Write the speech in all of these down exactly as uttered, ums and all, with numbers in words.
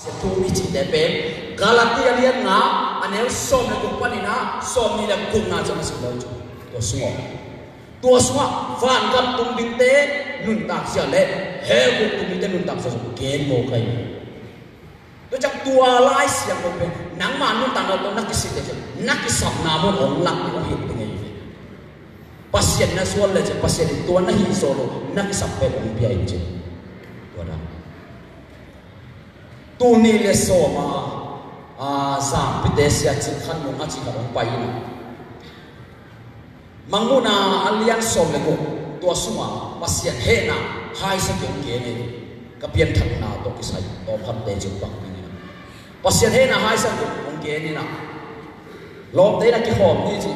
Thu i cihte pen Galati a lian nga, a neu sawm le guk panin ah sawm nih le gukna ciang a sim lo hi cu. Tua sungah, tua sungah vangam tung dingte nuntak zia le hell guk tung dingte nuntak zia zong gen mawk ahi hi. Tua ciang tua Lai Siangtho pen nangmah nuntakna tawh na kisite ciang na kisapna mun hong lak ding hong hilh ding ahi hi. Pasian na zual le ciang Pasian in tua na hih zawh loh na kisap pen hong pia in ciang. Tua dan. Tul nih le sawm a, a, Zangpite Sia Cin Khan Mung a cih khat hong pai in a, Mangmuhna a lian sawm le guk, tua sungah Pasian hehna haisak hong gen in, ka pianthakna tawh kisai tawmkhatte cin bang ding in a, Pasian hehna haisak hong gen in a, lawmte in a kikhawm ni ci.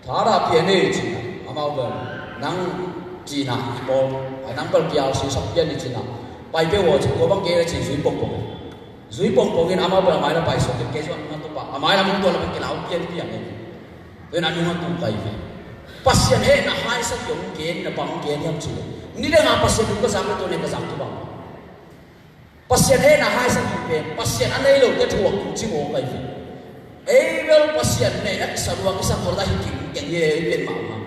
Thara pian e ci-in ah, amau bel, nang ci-in ah, i pawl, a nang bel kial si sak pian e ci-in ah, pai peuh aw ci, tua bang kei le ci-in zui pongpong e. Zui pongpong in amau bel a mai lam pai suak in, kei zong a nung a tu pah, a mai lam hong tua lam kilau pianpian e. Tua in a nung a tu kai ve. Pasian hehna haisak hong gen, na bang gen hiam ci le, ni dang a Pasian nung ka zak le tua ne ka zak tu bang. Pasian hehna haisak ding pen Pasian a nei lote thuak ding ci mawk ahi ve. Ei bel Pasian neihna kisa lua kisa khol a hi kingkeng hi ei pen mahmah.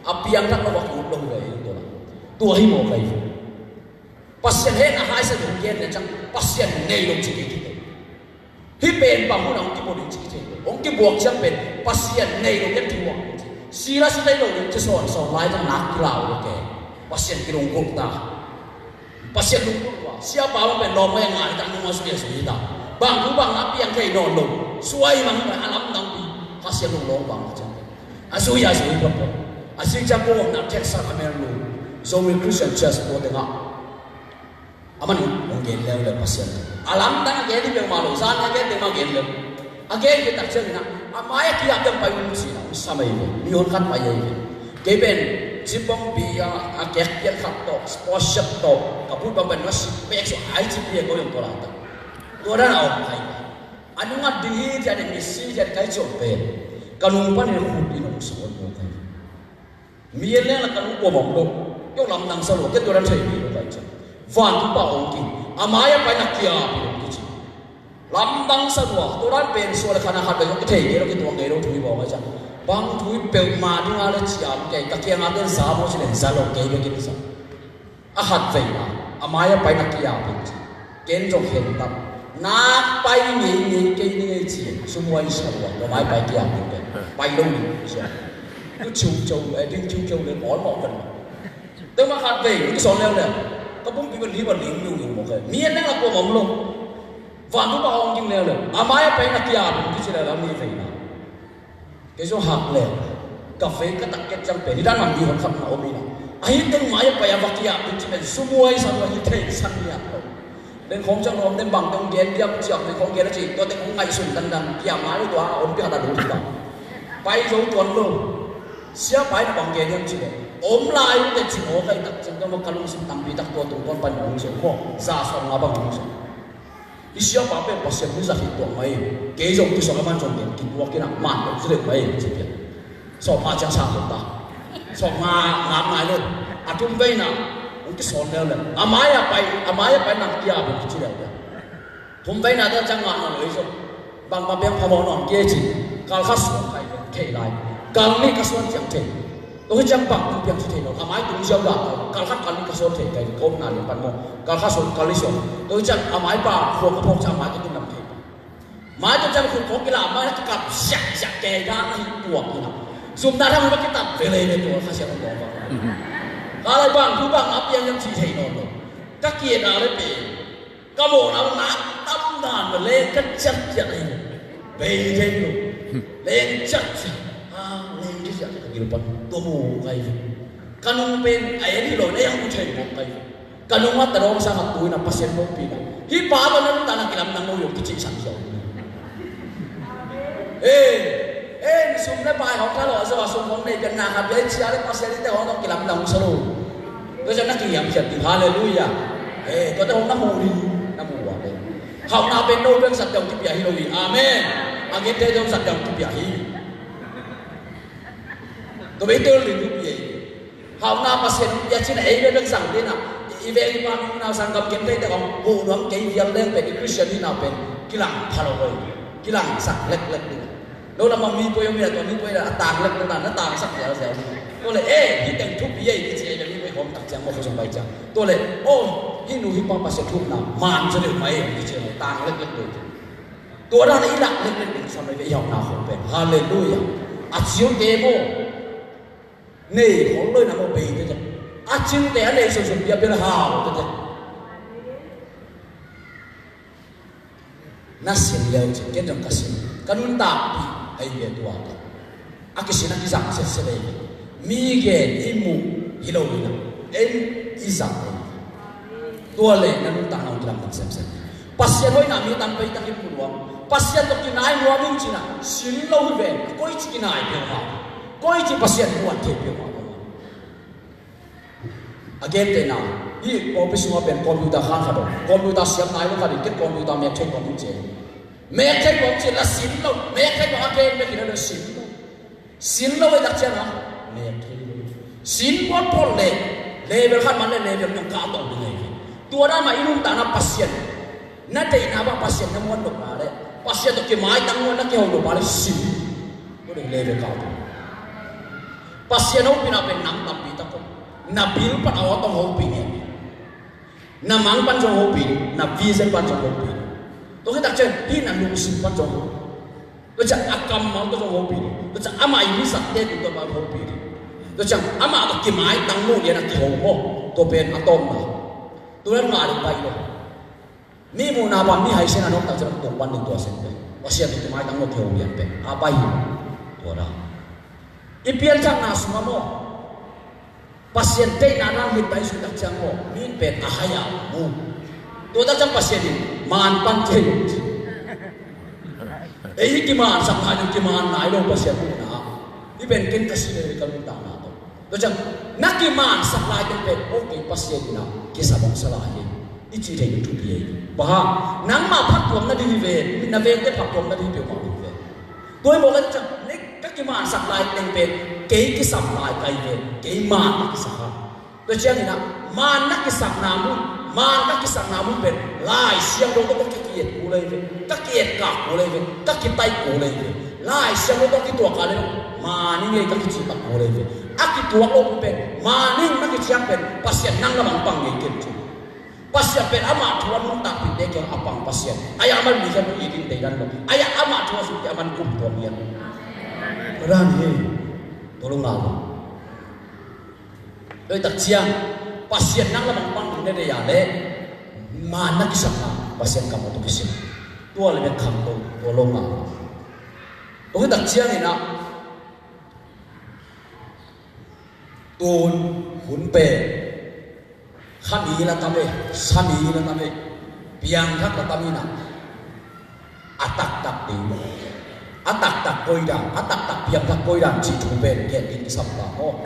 A piangthak lo a ki ut lo hi ve ei tua. Tua hi mawk ahi ve. Pasian hehna haisak ding gen le ciang Pasian nei lo ci kei kite. Hih pen bang hun a hong kibuak ding ci kei kite. Hong kibuak ciang pen Pasian nei lote thuak ding ci. Silas nei lo ding ci sawn sawn lai ciang nak kilau lo ke. Pasian kilunggulh ta. Pasian lungdam uh a, siapa bang pen lawm ngai ngai tak nung a zui a zui ta. Bang thu bang a piang thei nawn lo. Suai mang a lamdang pi. Kha Siang lung lawng bang a ciang. A zui a zui pha pha. A zui ciang ko na thek sak a mel lu. Zomi Christian Church ko tengah. A man hong gen leu le Pasian. A lamdang a gen hi peuhmah lo. Zan a gen peuhmah gen leu. A gen khit tak ciangin ah, a mai a kiap deuh pai un ci-in ah, hong sam ahi ve, mi hon khat pai ahi ve. Kei pen, cipongpi a, a kek pian khat tawh, sport shirt tawh, ka put bang pen, nga si pek so ai ci pi a ko yong tua lata. Tua dan a om kai ve. A nung at ding hi, tia ding mi si, tia kai ci om pen. Ka nung panin khut in hong sa on mo kai ve. Mi en leng la ka lung kuamah om lo. Kei lamdang sa lo, kei tua dan thei mi lo pai ciang. Vantung pa hong kin. A mai a pai na kia pi lo kici. Lamdang sa lo, tua dan pen sual le khan a khat pai lo, kithei ngei lo, kituak ngei lo, thu i bawng a ciang. Bang thu i peuhmah ding a le ciam kei, ka kiang a ten za maw ci len za lo kei bek in za. A khat vei a, a mai a pai na kia pi ci. Ken zong khen tam. Nak pai ngei ngei kei ni ngei ci. Sumuai sa lo, a mai pai kia pi pen. Pai lo ni ci. Tu ciu ciu, eh, ding ciu ciu le, mawl mawl kan. Tengah khat vei, ni sawn leu le. Ka pumpi ban li ban ling ling ling maw kei. Mi en nang a kuamah om lo. Vantung pa hong ding leu le. A mai a pai na kia pi ci leu le, mi vei na. Kei zong hak le, ka vei ka tak ket ciang pen, hi dan a mi hon khat na om hi na. A hi teng mai a pai a va kia pi ci pen, sumuai sa lo hi thei san hi a lo. Len khong ciang lawm den bang teng gen diam ciang, len khong gen a ci, tua teng hong ngaihsun dandan, kia mai lo tua, om pi hat a lo hi ta. Pai zo tuan lo. Sia pai na bang gen diam ci le. Om lai te ci maw kai tak ciang, tua ma ka lungsim tampi tak tua tung tuan pan hong zo ko, za sawm nga bang hong zo. I siapa pen Pasian mi zat hi tuak mai. Kei zong kisawng a man zong gen kituak in a man lo ci deuh mai ci pian. Sawm nga ciang sang zong ta. Sawm nga ngap ngai lo. A thum veina hong kisawn leuleu. A mai a pai, a mai a pai nang kia buk kici leuleu. Thum veina te ciang ngah nawn lo i zong. Bangmah piang phamawh nawn kei ci. Kal kha suan kai thei lai. Kal nih ka suan ciang thei. Tua hi ciang bang tung piang ci thei lo. A mai tung ziau dah. Kal khat kal nih ka suan thei kai. Ka upna lian pan maw. Kal khat suan kal nih suan. Tua hi ciang a mai pa khua ka phawk ciang a mai ka tung lam thei. Mai tung ciang khut khawng kila mai ka kap siak siak kei dah na hi tuak hi na. Zumna thang ba kitap velei le tua kha siak tua ba. Ka lai bang thu bang a piang ciang ci thei nawn lo. Ka kiat a le pe. Ka mawhna nak tam dan mah leng ka ciat ciat ahi. Bei thei lo. Leng ciat ciat. Ah, leng ciat ciat ka gil pan. Tua mu kai ve. Ka nung pen a en hi lo na yang mu thei mawk kai ve. Ka nung a ta dawng sang a tui na Pasian mawk pi na. Hih pa ka nung ta na kilam nang lo yong kici sang zo. Eh, eh, sum le pai hong tha lo, a zo a sum hong nei pian na khat bia i cia le Pasian i te hong tawh kilamdang sa lo. Tua ciang na kihiam khiat ding, halleluiah. Eh, tua te hong na mu ding, na mu ua le. Hauhna pen no pen zat deuh kipia hi lo hi, amen. A ngente deuh zat deuh kipia hi. Tua bei tel ding kipia hi. Hauhna Pasian hong pia cin a ei bek bek zang ding a, i I veng i pa, mi unau sanggam ken thei tek hong huh nuam kei vial leng pen i Khristian hihna pen kilang pha lo hi. Kilangsak leklek ding. No lamah mi poi om hi a, tua mi poi a tang leklek na, na tangsak ziauziau. Tua leh, eh, hih teng thupi ei kici a, mi poi hong tak ciang maw, khua sung pai ciang. Tua leh, oh, hih nu hih pa Pasian thuhna man zaw deuh mah ei kici a, tang leklek deuh. Tua dan a i lak leklek ding sam lo hi ve, i hauhna khong pen. Halleluiah. A cilte maw, nei khol lo in a maw, bei tete. A cilte a nei sunsun piapia le hau tete. Na sin leu cin, ken zong ka sin. Ka nuntakpih ahi ve tua tawh. A kisin a kizang setset ahi ve. Mi gen i muh hi lo hi na. En i zang ahi ve. Tua le na nuntakna hong kilamdang semsem. Pasian hoihna mi tam pei takin mu nuam. Pasian tawh kinai nuam in cina sin lo hi ve. Koi ci kinai peuhmah. Koi ci Pasian muan thei peuhmah. A gentehna, hih kawpi sungah pen computer khan khat om. Computer siam nai lo khat in, ken computer mek thei kawm in ci. Mek thei kawm ci la sin lo, mek thei kawm a gen mek in a lo sin lo. Sin lo ei tak ciang a, mek thei lo. Sin pawlpawl le, level khat man le level nung kah tawh ding ei. Tua dan mah i nuntakna Pasian. Na deihna bang Pasian na muan nop na le, Pasian tawh kimaitang muan na kiho nop na le sin. Tua ding level kah tawh. Pasian hopihna pen nam tampi tak om. Na bil pan a aw tawh hopih ni. Na mang pan zong hopih ni. Na vision pan zong hopih ni. Tua khit tak ciang hih na lungsim pan zong hopih. Tua ciang a kammal tawh zong hopih ni. Tua ciang amah i hihsakte tungtawn pan hopih ni. Tua ciang amah tawh kimaitang muh lian a kiho maw. Tua pen a tawpna. Tua dan ngah ding pai lo. Mi muhna pan mi haisen a nop tak ciang tung pan ding tua sen pen. Pasian tawh kimaitang maw kiho lian pen. A pai hi. Tua dan. I pianthakna sungah maw. Pasian deihna dan limtai sui tak ciang maw. Mi in pen a hai a mu. Tua tak ciang Pasian in man pan thei lo ci. Ei hi kimansak nai lo, kiman nai lo Pasian muhna. Hi pen ken ka si le ka nuntakna tawh. Tua ciang, na kimansak lai teng pen, okay, Pasian in a kisam hong sa lai hi. I cih theih ding thupi hi. Bang hang, nangmah phattuam nading hi ve, na vengte phattuam nading hi peuhmah hi ve. Tua hi mawk a ciang, ka kimansak lai teng pen, kei kisam lai ka hi ve, kei man ka kisak a. Tua ciangin a, man na kisakna mun, man ka kisakna mun pen, Lai Siangtho tawh ka ki-et kul hi ve, ka ki-et kak kul hi ve, ka kitaih kul hi ve. Lai Siangtho tawh kituak a le, man hi ngei ka kicih tak kul hi ve. A kituak lo pen, man hi na kiciang pen, Pasian nang lamang pang ngei ken ci. Pasian pen amah thu a nuntakpihte kiang a pang Pasian. Ai a mal mi khen i din dei dan lo. Ai a amah thu a suk te a man kum tuam hian. Ran hi. Tolunga lo. Tua tak ciang, Pasian nang lamang pang ding na deih a le, man na kisakna, Pasian kam aw tawh kisin. Tua le bek kham to, tua lo ngah. Tua tak ciang in a, tun, hun pen, kha mi la tam e, sa mi la tam e, piangthak la tam in a, a taktak ding, a taktak koi dan, a taktak piangthak koi dan cih thu pen gen ding kisam ta maw.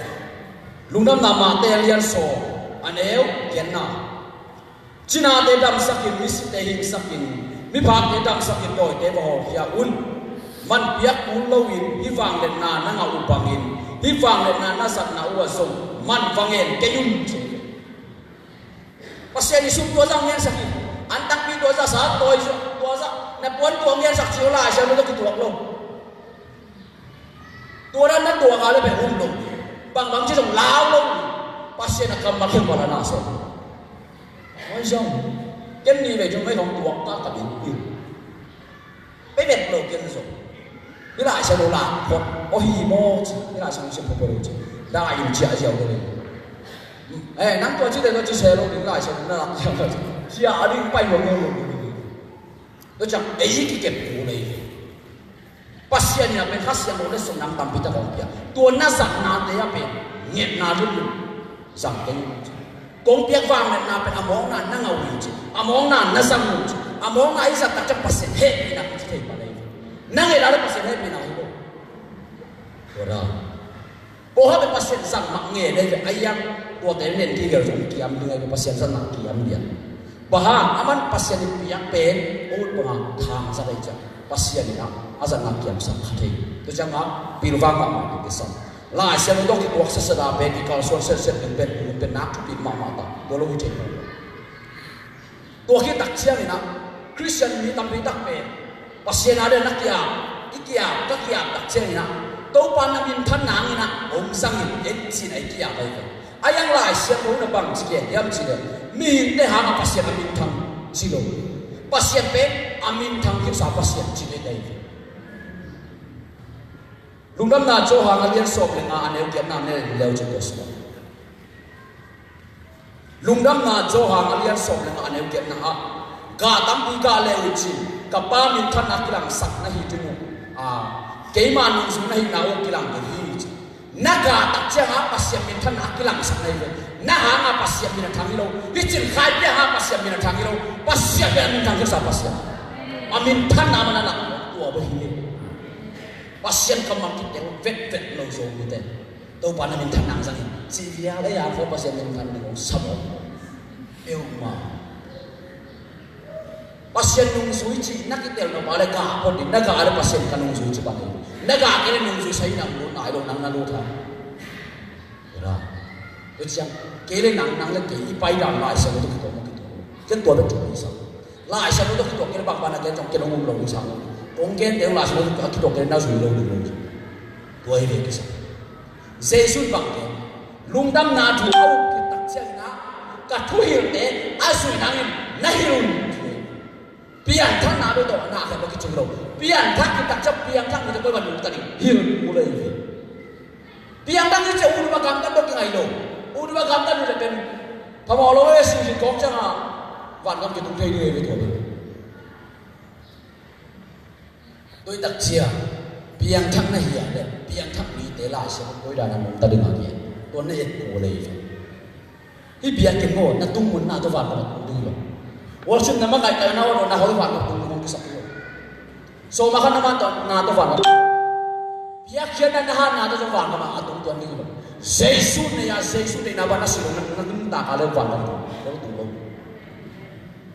Lungdamna Mate a lian sawm, a neu giatna. Cinate damsakin, misite hingsakin, miphakte damsakin dawite va hawlkhia un. Man piak kul loin, hih vangliatna na ngah uh bangin, hih vangliatna na zatna uh ah zong man va ngen kei un ci. Pasian i sum tua zah ngensak hi. An takpi tua zah, sa tawi zah, tua zah, na puan tua ngensak ci uh Lai Siangtho tawh kituak lo. Tua dan na tuak a le beh um lo. Bangbang ci zong lau lo. Pasian a kammal khen vala na sawm. Oi zong. Ken ni vei zong mei hong tuak ka ka bin. Pei vet lo ken zong. Hih Lai Siangtho la khot. Aw hi maw ci. Hih Lai Siangtho sim pho pho lo ci. Da in cia ziau lo. Eh, nang tua ci te tua ci se lo ding Lai Siangtho na lak ziau lo ci. Cia a ding pai lo lo. Tua ciang ei kikep kul ei. Pasian in a pen Kha Siangtho letsong nang tampi tak hong pia. Tua na zatnate a pen ngetna lutlut zang kei un ci. Kong piak vangliatna pen a mawkna na ngah uh hi ci. A mawkna na zang uh ci. A mawkna i zat tak ciang Pasian hehpihna kici thei pah lei. Na nget a le Pasian hehpihna hi lo. Tua dan. Pawlkhat pen Pasian zat mah ngen ei ve, a iang tuate nen kigel zong kiam ding ei ve, Pasian zat mah kiam lian. Bang hang, a man Pasian in piak pen a ut banga thangsak ei ciang Pasian in a, a zat mah kiamsak kha thei. Tua ciang a pilvang mahmah ding kisam. Lai Siangtho tawh kituak sitset a pen, kikalsuan sitset ding pen, pen nak thupi mahmah ta. Tua lo hi thei lo. Tua khit tak ciangin ah, Khristian mi tampi tak pen Pasian a ding na ki-ap, i ki-ap, ka ki-ap tak ciangin ah, Topa na minthan nangin ah hong zangin, en cin a i ki-ap ahi ve. A yang Lai Siangtho in ah bang ci gen hiam cih leh, mihingte hangah Pasian a minthang ci lo. Pasian pen a minthang khinsa Pasian ci ve ahi ve. Lungdamna Johan a lian sawm le nga a neu giatna ne leu cin tua sua. Lungdamna Johan a lian sawm le nga a neu giatna ah, gah tampi gah le uh cin, ka Pa minthanna kilangsak na hi ding uh, a, keima nungzui na hihna uh kilang ding hi ci. Na gah tak ciangah Pasian minthanna kilangsak na hi ve. Na hangah Pasian min a thang hi lo. Hih cin Khaipia hangah Pasian min a thang hi lo. Pasian min a minthang khinsa Pasian. A minthanna man a nak tua bawh hi. Pasian kammal kitel vetvet lo Zomite. Topa na minthan nang zangin cih vial ei a khaw Pasian minthan ding hong sam aw. Peuhmah. Pasian nungzui cih na kitel nop a le gah phot ding, na gah a le Pasian ka nungzui ci bang hi. Na gah kei le nungzui sa hi nang lut nai lo, nang na lut ha. Tua ciang kei le nang, nang le kei i paidan Lai Siangtho tawh kituak mah kituak. Ken tua bek thupi sa. Lai Siangtho tawh kituak kei le bang ban a gen ciang ken hong um lo ding sa. Kong gen teng Lai Siangtho tawh kituak kei le na zui lo ding lo. Tua hi ve kisa. Jesu in bang gen, lungdamna thu a up khit tak ciangin ah, ka thuhilhte a zuih nangin na hilh un. Piangthakna bek tawh a na khempeuh kici lo. Piangthak khit tak ciang piangthak mite koi van lungta ding hilh kul ahi ve. Piangthak hi ciang ut uh a gamtat bek kingai lo. Ut uh a gamtat uh le pen phamawh lo e, singsit kawk ciangah vangam kitung thei ding ahi ve tua bek. Tua hi tak ciang piangthak na hi a le piangthak mite Lai Siangtho koi dan a nungta ding a gen, tua na et kul ahi ve. Hih biakinn maw, na tungmun na tawh vangam a tung ding hi lo. Worship na makaihkaihna maw, na hoi vangam a tung ding hong kisak hi lo. Sawma khat na man tawh na tawh vangam a tung. Biakhiatna na hat na tawh vangam a tung tuan ding hi lo. Jesu nei a, Jesu deihna bang na si lo, na, na nuntak a le vangam a tung, tung lo.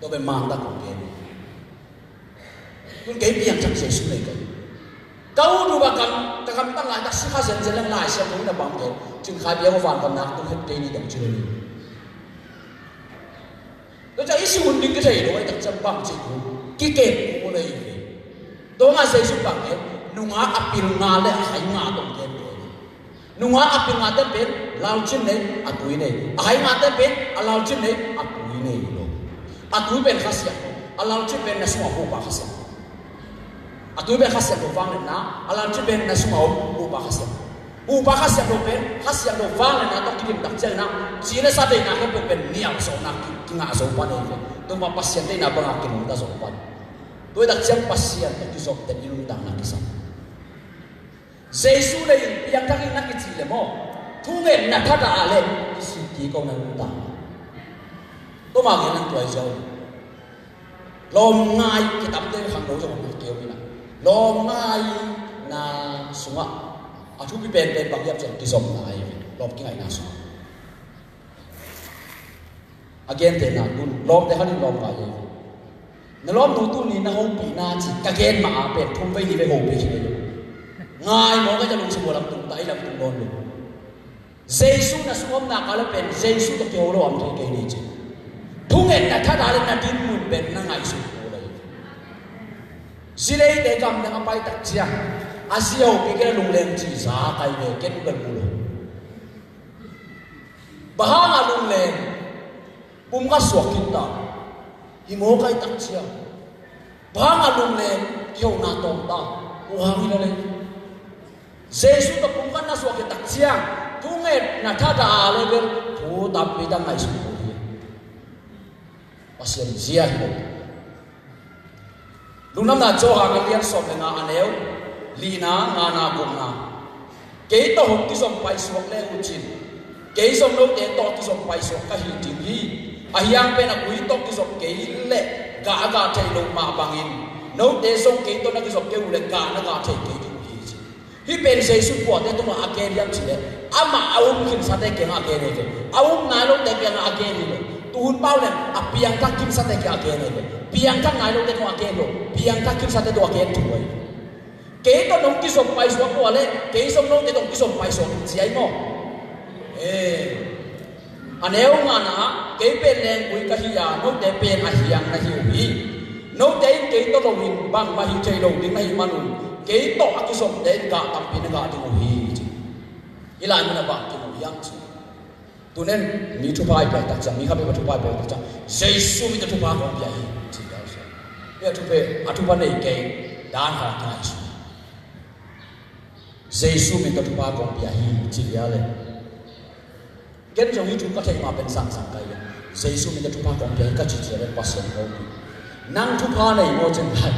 Tua pen mantak kong gen hi. Tun kei piangthak Jesu nei kei. Ka ut uh a gam, ka gamtat laitak sikha zenzen leng Lai Siangtho in a bang kei. Cin Khaipia uh a vangam nak tung het kei ni dong ci lo ni. Tua ciang i si hun ding kithei lo, ahi tak ciang bang ci kul. Kikem kul ahi ve. Tua ngah Jesu bang kei. Nungak a pil nga le a hai nga tawh gen kei. Nungak a pil ngate pen lalcin nei, a tui nei. A hai ngate pen a lalcin nei, a tui nei lo. A tui pen Kha Siangtho, a lalcin pen na sungah Huhpa Kha Siangtho. A tui pen Kha Siangtho vangliatna, a lalcin pen na sungah Huhpa Kha Siangtho. Huhpa Kha Siangtho pen Kha Siangtho vangliatna tawh kidim tak ciangin ah, ci le sa deihna khempeuh pen nial zawhna ki, kingah zo pan ahi ve. Tua mah Pasian deihna bangah kinungta zo pan. Tua hi tak ciang Pasian tawh kizopten i nuntakna kisam. Jesu lei in piangthak in na kici le maw, thungetna thadah a le i sik kik ko na nuntak. Tua mah gen nang tuai ziau. Lawmngai kitamte khangno zong a keu in a, lawmngaina sungah a thupi penpen bang hiam cih leh kizopna ahi ve. Lawm kingaihna sungah. A gentehna tun lawmte khat in lawm vai ei ve. Na lawmnu tuni na hopihna ci ka gen mah a pen thum vei ni vei hopih hi ve. Ngai maw, ka lungsim uh a lam tung ta, i lam tung dawn lo. Jesu na sungah omna ka le pen Jesu tawh kiho lo om thei kei ni ci. Thungetna thadah le na dinmun pen na ngaihsut kul ahi ve. Zi leite gamdang a pai tak ciang a zi a hopih kei le lungleng ci za kai ve, ken uh bel mu lo. Bang hang a lungleng pumkhat suak khin ta, hi maw kai tak ciang. Bang hang a lungleng kihona tawm ta, uh hang hi la le. Jesu tawh pumkhat na suak khit tak ciang thungetna thadah a le bel thu tampi tak ngaihsut kul hi. Pasian zia hi lo. Lungdamna Johan a lian sawm le nga a neu lina, ngana, gukna. Kei tawh hong kizom paisuak le uh cin, kei zong note tawh kizom paisuak ka hi ding hi. Ahi hang pen a gui tawh kizom kei le gah a gah theih loh mah bangin note zong kei tawh na kizom kei uh le gah na gah thei kei ding uh hi ci. Hih pen Jesu kuate tungah a gen hiam cih leh, amah a um khinsate kiangah a gen hi ve. A um nai lote kiangah a gen hi lo. Tuhun pau leng a piangthak khinsate kiangah a gen hi ve. Piangthak nai lote tungah a gen lo. Piangthak khinsate tungah a gen thu ahi ve. Kei tawh nong kizom paisuak uh a leh kei zong note tawh kizom paisuak ding ci ahi maw? Eh, a neu ngana ah, kei pen lengui ka hi a, note pen a hiang na hi uh hi. Note in kei tawh lo in bangmah hi thei lo ding na hih manun, kei tawh a kizomte in gah tampi na gah ding uh hi, ci. Hih lai mun ah bang kimu hiam ci. Tunen mi thupha i piak tak ciang, mi khat peuh a thupha i piak tak ciang, Jesu min tawh thupha kong pia hi, ci. Hih a thupha, a thupha nei kei, dan hong ngai su. Jesu min tawh thupha kong pia hi, ci lian leh. Ken zong hih thu ka theih mah pen sangsang kai leh, Jesu min tawh thupha kong pia hi ka ci ciang leh Pasian ko pi. Nang thupha nei maw cen lai.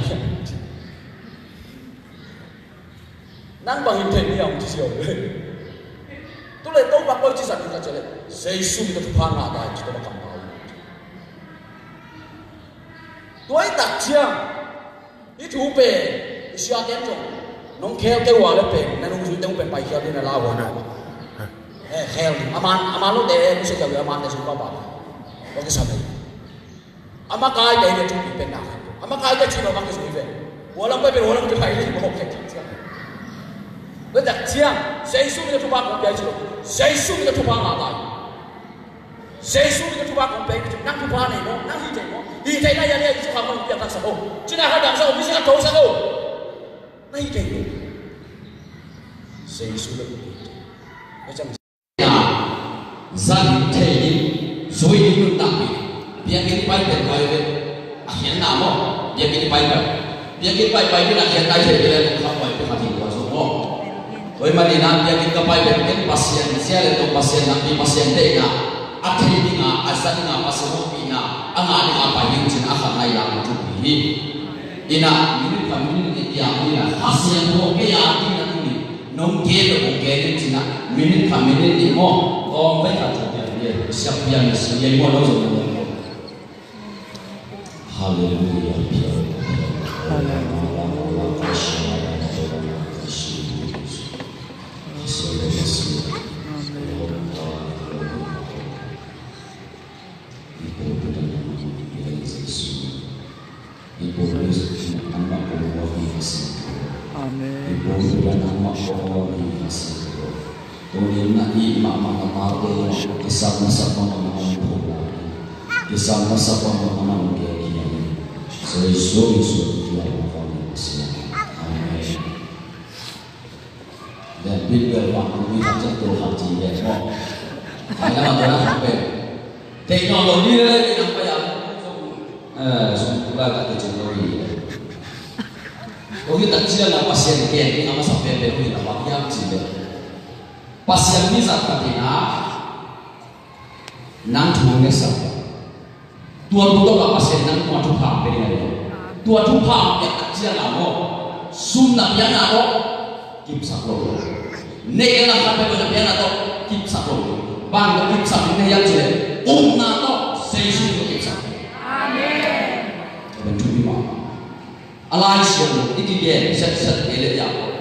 Nang bang hi thei ni a hong ci siau. Tu le Topa koi ci sak ni ka ci leh, Jesu min tawh thupha ngah ta hi ci, Topa kampau. Tua hi tak ciang, hih thu pen i siate in zong nong khel kei uh a leh pen, na nungzuite uh pen paikhial ding na lau uh a. Eh, khel ding. A man, a man lote, eh, nungzuite uh a man te sung pa pa. Tua kisam hi. A makaite hi ve, thupi pen nak. A makaite cih lo bang kizui ve. Hua lam pai pen hua lam pai pen hua lam pai pen. Tua tak ciang, Jesu min tawh thupha kong pia hi ci lo. Jesu min tawh thupha ngah ta hi. Jesu min tawh thupha kong pia hi ci. Nang thupha nei maw? Nang hi thei maw? Hi thei na hi a, Jesu kha kong pia taksak o. Cina kha damsak o, mi si kha thosak o. Na hi thei maw? Jesu min tawh thupha. Zan thei in, zui in nuntak in, biakinn i pai pen pai ve, a khiatna maw, biakinn i pai pen. Biakinn pai pai in a khiatna i thei ve leh, kha pai pen kha thei tua zo maw. Tua ahih manin ah biakinn ka pai pen ken Pasian zia leh tawh Pasian nakpi Pasian deihna a thei ding a, a za ding a, Pasian hopihna a ngah ding a pai ding cin a khat nai lam thupi hi. Ina minute khat minute nih kiang ina Pasian ho kei a ding na tuni nong gen lo kong gen in cina minute khat minute nih maw? Kawm vei khat thu piang hi. Siap piang hi, siap piang maw, lo zong maw? Hallelujah. Hallelujah. Amen. Amen. Amen. Then big bell bang mi khat ciang tua khat ci leh maw? Ai na ma tua na khat pen. Technology le le nang pai a. Eh, sung tu lai ta te cun lo hi. Ko hi tak ciang a Pasian ken ding a masa pen pen ko hi na bang hiam ci leh. Pasian mi zat khat in a nang thu ngetsak. Tua thu tawh a Pasian nang tua thupha pia ding a hi. Tua thupha piak tak ciang a maw, sum na piakna tawh kipsak lo. Neih le lam khat peuh na piakna tawh kipsak lo. Bang tawh kipsak ding na hiam cih leh, upna tawh Jesu tawh kipsak. Amen. Tua pen thupi mah. A Lai Siangtho i kigen setset kei leh Jakob,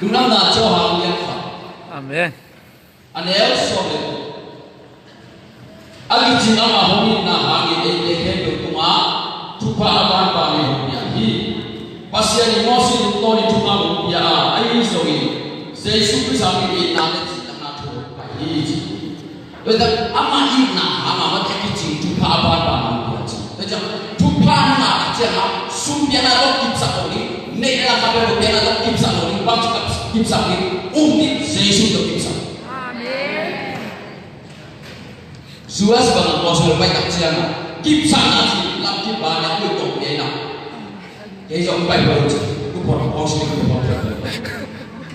Lungdamna Johan lian khat. Amen. A neu sawm le a kicing ama hong itna hangin eite khempeuh tungah thupha a banban in hong pia hi. Pasian in Moses tungtawnin thupha hong pia a, ahi zongin Jesu Khrist hangin itna le cihtakna thu hong pai hi, ci. Tua hi ciang amah itna hangin amah a kicing thupha a banban hong pia, ci. Tua hi ciang thupha na ngah tak ciangin sum piakna tawh kipsak lo ding, neih le lam khat peuh piakna tawh kipsak lo ding, bang ci kipsak ding, um ding, Jesu tawh kipsak. Amen. U S bang a gospel pai tak ciangin kipsakna ci lam kip ban a kul tawh pia in a. Kei zong pai peuh ci, tu pawh kong si tu pawh.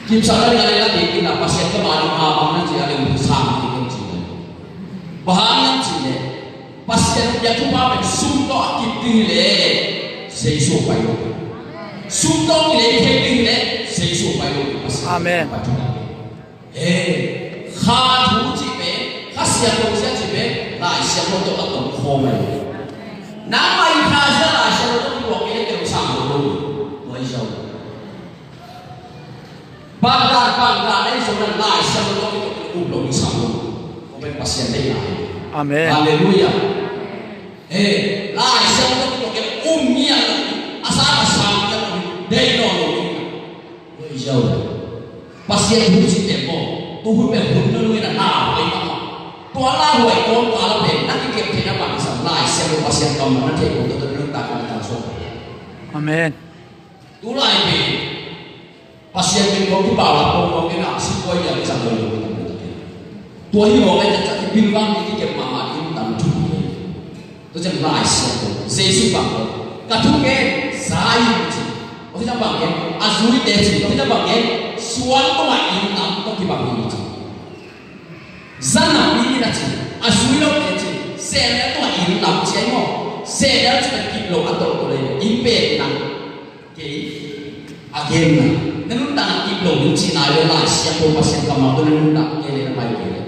Kipsakna ding a leh na kei kipna Pasian ka ma ding ma bang na ci a leh sang kei kong ci. Bang hang hiam cih leh Pasian piak thupha pen sum tawh a kip ding hi leh Jesu pai lo. Sum tawh hi leh kip ding hi leh Jesu pai lo. Pasian. Amen. Pai thupha. He, kha thu cih pen, Kha Siangtho zia cih pen, Lai Siangtho tawh a tawm khawm ahi. Nangmah in Kha zia Lai Siangtho tawh kituak kei leh kei hong sang lo lo. Tua hi zaw. Bangdan, bangdan ahi zong in Lai Siangtho tawh kituak kei leh um lo ding sang lo. Tua pen Pasian deihna hi. Amen. Halleluiah. Eh, Lai Siangtho tawh kituak kei leh um ngiat lo, a sang a sang ngiat lo, Thei nawn lo ding. Pasian thu cih pen maw, tu hun pen hun nunung in a lauhuai mahmah. Tua lauhuai kawmkal ah pen na kikep theihna bang kisam Lai Siangtho Pasian kammal na theih kawm tua tua nuntak na kalsuan. Amen. Tu lai pen Pasian min kong kipau a kong kong in a singkuai lian kisam lo lo. Tua hi mawk e, tua ciang i pilvang i kikep mahmah in tam thu hi. Tua ciang Lai Siangtho Jesu bang ko, ka thugen za in ci. Tua ciang bang gen, a zuite ci. Tua ciang bang gen, suang tungah inn lam tawh kibang hi ci. Za napi in a ci, a zui lote ci. Sehnel tungah inn lam ci ahi maw. Sehnel ci ka kip lo a tawh tawh le inn pek na. Kei a genna, na nuntakna kip lo ding cihna ahi ve. Lai Siangtho Pasian kammal tawh na nuntak kei le na pai kei le.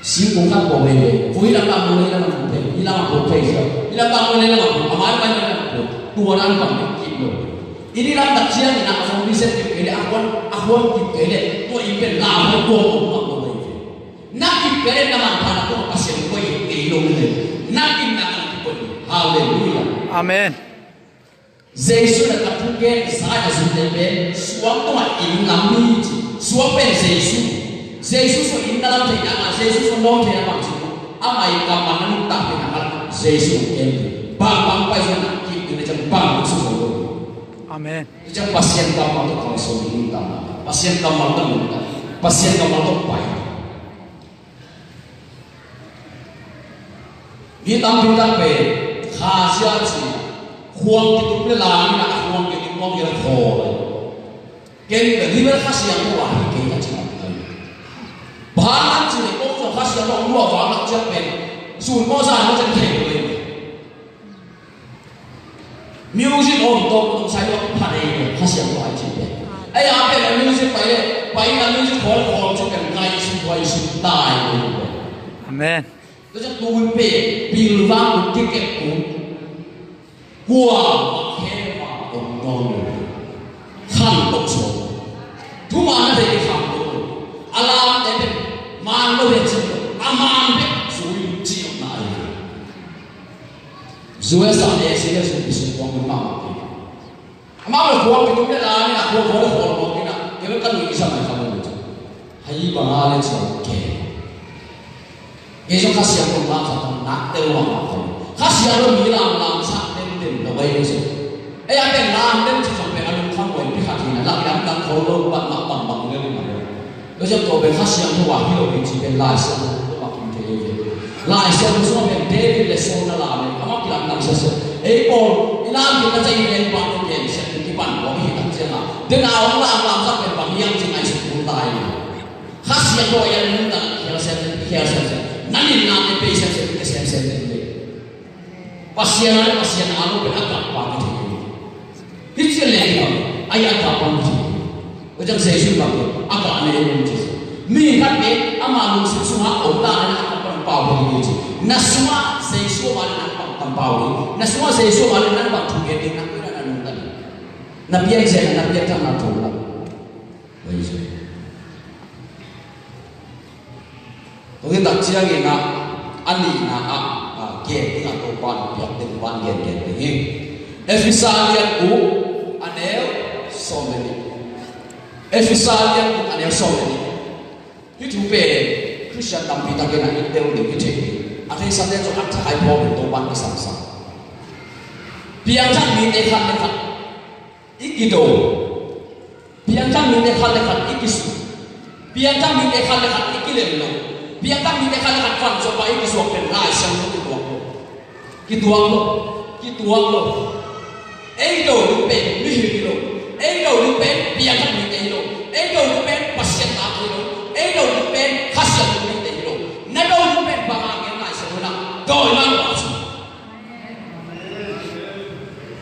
Singkung khat pawh hi ve. Vui lam bang lo le lam bang pawh hi lam bang pawh hi sia. Hi lam bang lo le lam bang pawh. A mai pai lam bang pawh. Tua dan bang kip lo. I ni lam tak ciang in a hong reset kip kei le a huan a huan kip kei le. Tua i pen lam lo tua tua tua tua hi ve. Na kip kei le na manpha na tua Pasian koi kei lo le. Na kip na kan kip koi. Halleluiah. Amen. Jesu na ka thugen za in a zuite pen suang tungah inn lam hi ci. Suang pen Jesu. Jesu sung inn na lam theihna ah Jesu sung lawm theihna bang ci. Amah i kammal na nuntak theihna ah Jesu ken. Bang bang pai suan na kip inn na ciang bang bang sung sung lo. Amen. Ciang Pasian kammal tawh kalsuan nuntak. Pasian kammal tawh nuntak. Pasian kammal tawh pai. Mi tampi tak pen Kha Siangtho ci, khuang kituk le la in a khuang kituk mawk in a khawl. Ken pen hi pen Kha Siangtho a hi kei a ci mawk kei. Bang hang ci le kong zong Kha Siangtho a lua vang lak ciang pen sun mawk zan mawk ciang thei lo. Music om tawh tawh sai lo pha dei lo Kha Siangtho a ci pen. Ei a pen a music pai le pai in a music khawl khawl ci pen ngai sum ngai sum tai lo. Amen. Tua ciang tu hun pen pilvang uh kikep uh. Kuamah khe mah om nawn lo. Khan tawh sawn. Thuman a thei khan tawh lo. A lamte pen man lo he cin lo. A man bek zui lut cih om na ahi. Zui a sa le si le zui sung kuang mahmah kei. Amau le khuang kituk le la in a khuang khuang le khuang khuang in a kei bek ka lui i sa mai kha lo ci. Hei bang a le ci a ke. Kei zong Kha Siangtho lamsak tawh nak tel lo a mak tawh. Kha Siangtho mi lam lamsak den den lo bai lo ci. Ei a pen lam den ci zong pen a lungkham bai pi khat hi na lak lam dang khawl lo bat mak bang bang le lo. Tua ciang tua pen Kha Siangtho a hi lo ding ci pen Lai Siangtho tua kim thei ve. Lai Siangtho sungah pen David le Saul na lam e, amah kilamdang siasia. Ei pawl i lam kik na ca i len pah lo pen siat kipan pawh i hi tak ciangah. Tena hong lam lamsak pen bang hiam ci ngaihsut kul ta hi. Kha Siangtho a i a nuntak khial siasia, khial siasia. Na nilna te pei siasia, te siam siam te pei. Pasian a le Pasian a lo pen a kap pa ka thei. Hih ci a leng bang a i a kap pa ka thei. Tua ciang Jesu bang a kap ne ei lo ci. Mi khat pen ama lungsim sungah om ta le na kap pan pau hi ci. Na sungah Jesu om a le na kap pan pau hi. Na sungah Jesu om a le na bang thu gen ding na kuina na nung ta ding. Na pian cian na pian thang na thong la. Tua hi ci. Tua hi tak ciangin ah, a nihna ah, ah, gen ding a Topa in piak ding van gen gen ding hi. Efesa lian guk a neu sawm le nih. Efesa lian guk a neu sawm le nih. Hih thu pen Khristian tampi takin a it deuh ding hi thei hi. A theisate zong a thakai phawk in Topa in kisamsa. Piangthak mite khat le khat i kido. Piangthak mite khat le khat i kisuk. Piangthak mite khat le khat i kilem lo. Piangthak mite khat le khat van zawpa i kisuak pen Lai Siangtho kituak lo. Kituak lo. Kituak lo. Ei do ding pen mihing hi lo. Ei do ding pen piangthak mite hi lo. Ei do ding pen Pasian tate hi lo. Ei do ding pen Kha Siangtho mite hi lo. Na do ding pen bang a gen Lai Siangtho na dawi mang bang a si.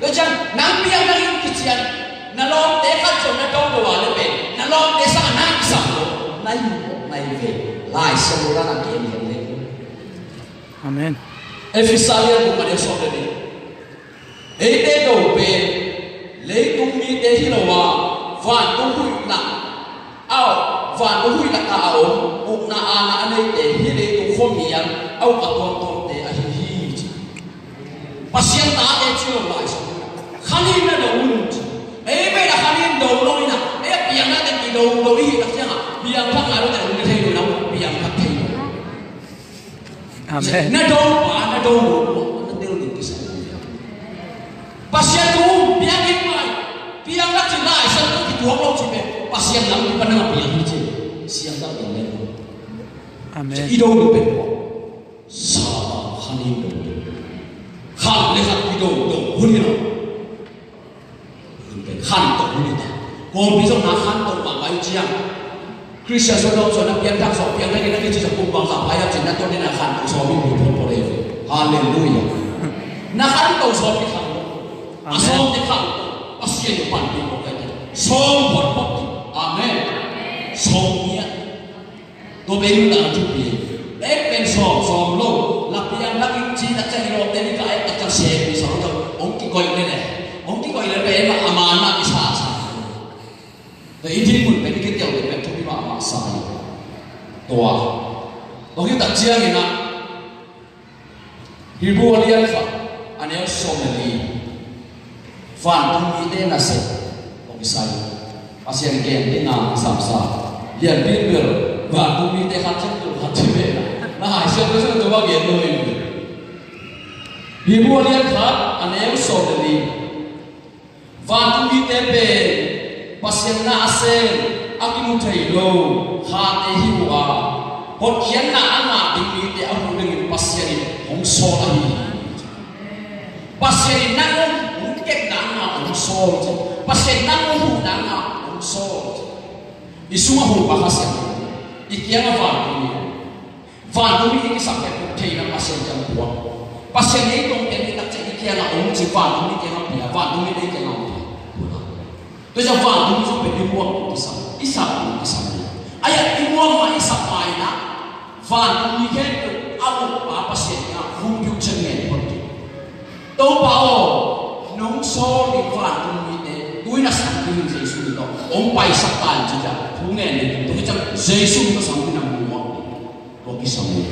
Tua ciang nang piang nang in kician na lawmte khat zong na do do a le pen na lawmte sang a nang kisam lo. Na hi mawk na hi ve. Lai Siangtho dan a gen hi le. Amen. Efesa lian guk a neu sawm le nih. Eite do pen leitung mite hi lo a vantung huih lak a, vantung huih lak a a om ukna aana a neite, hih leitung khuamial a uk a tuamtuamte ahi hi ci. Pasian tate ci lo Lai Siangtho. Kha nih na do un ci. in do lo in a, ei a piang na te ki do lo i hi tak ciang a, piang thak ngai lo te hong thei lo na, piang thak thei lo. Amen. Na do pa, na do lo, na tel lo kisa. Pasian thu piang in mai, piang na ci lai san lo ki tuang lo ci pe, Pasian lam ki pa na piang hi ci, siang tak piang le lo. Amen. I do lo pe ko. Sa khan i do. Khan le khan i do, do hun i na. Khanto hi ta. Kawlpi zong na khanto mahmah i ciang. Khristian suan lo suan na piangthak sawm piangthak in na kici sa kum bang sa phai a cin na tuan in na khanto sawm i mu phot phot e. Halleluia. Na khanto sawm i khanto. A sawm i khanto. Pasian i pan i phot phot. Sawm phot phot. Amen. Sawm ngiat. Tua pen in tang thupi. Ek pen sawm, sawm lo. La piang lak in ci tak ciang i lawmte ni ka ek tak ciang sem i sawm lo. Hong kikoih le le. Hong kikoih le pen ma a man ma kisa sa. Tua i dinmun pen i kitial le pen thupi mahmah sa hi. Tua. Tua hi tak ciang in a. Hebru a lian khat, a neu sawm le li. Vantung mite nasep hong kisai. Pasian gen ding a kisam sa. Lianpi bel vantung mite khat ciat bel khat ciat bel. Na hai siat bel sa tua gen lo in. Hebru a lian khat, a neu sawm le li. Vantung mite pen Pasian na a sem a kimu thei lo khate hi uh a, hotkhiatna a ngah ding mite a huh dingin Pasian in hong sawl ahi hi. Pasian in nang hong kepna a ngah hong sawl ci. Pasian in nang hong huhna a ngah hong sawl ci. I sungah huhpa Kha Siangtho, i kiangah vantung hi. Vantung mi i kisam peuh theihna Pasian kiang puak. Pasian ei tong pen i tak ciang i kiangah om ci vantung mi kiangah pia, vantung mi ei kiangah om pia. Tua ciang vantung mi zong pen i muak kisam, i sap kisam. Ai a i muak ma i sap ma i na vantung mi khempeuh a muak pa Pasian kiangah hong piu ciang ngen pon tu. Topa aw, nong sawl ding vantung mite tu-in a sang dingin Jesu min tawh hong paisak ta in ci-a thu ngen ding. Tua hi ciang Jesu min tawh sang dingin a muak ding. Tua kisam hi.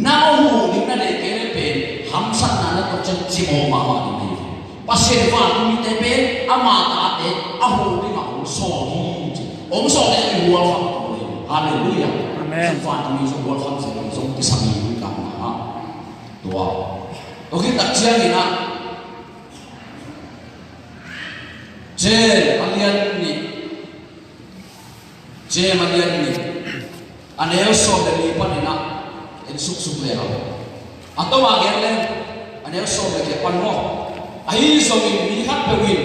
Na hong huh ding na deih kei le pen hamsatna na tuak ciang cimawh mahmah ding hi. Pasian vantung mite pen ama tate a huh dingah hong sawl hi ci. Hong sawl ding a i hualkham tua hi. Halleluiah. Amen. Vantung mi zong hualkham zong kisam hi. Tua. Tua khit tak ciangin ah James a lian nih, James a lian nih, a neu sawm le li panin ah en suksuk le hang. A tawm a gen leng a neu sawm le giat pan maw? Ahi zongin mi khat peuh in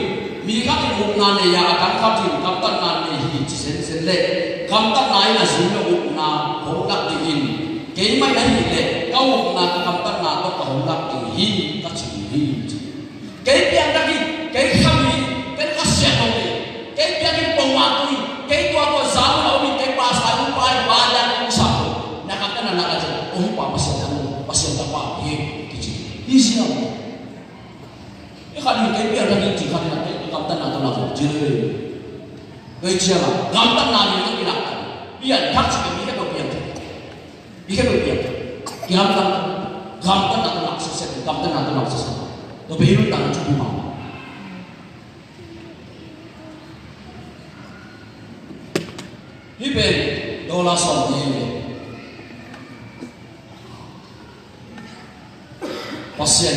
mi khat in upna nei a, a dang khat in gamtatna nei hi ci zenzen leh, gamtatna in a zui lo upna hong lak dingin, keimah in ahih leh ka upna ka gamtatna tawh ka hong lak ding hi, ka ci hi. Kei piangthak in, kei kham in, kei Kha Siangtho in, kei piang in pongmawk in, kei tua tua za mun a om in, kei pastor in, pai pai dan in sa ko. Na gamtatna na ka ci, oh pa Pasian tanu, Pasian tapa hi, kici. Hi si na. I khat in kei piangthak in ci khat in a kei gamtatna tawh lak zo ci le. Kei ciang a gamtatna mi kei lak. Piangthak ci kei mi kei tawh piangthak. Mi kei tawh piangthak. Gamtat, gamtatna tawh lak sese, gamtatna tawh lak sese. Tua pen i nuntakna thupi mahmah. Hih pen dollar sawm ni. Pasian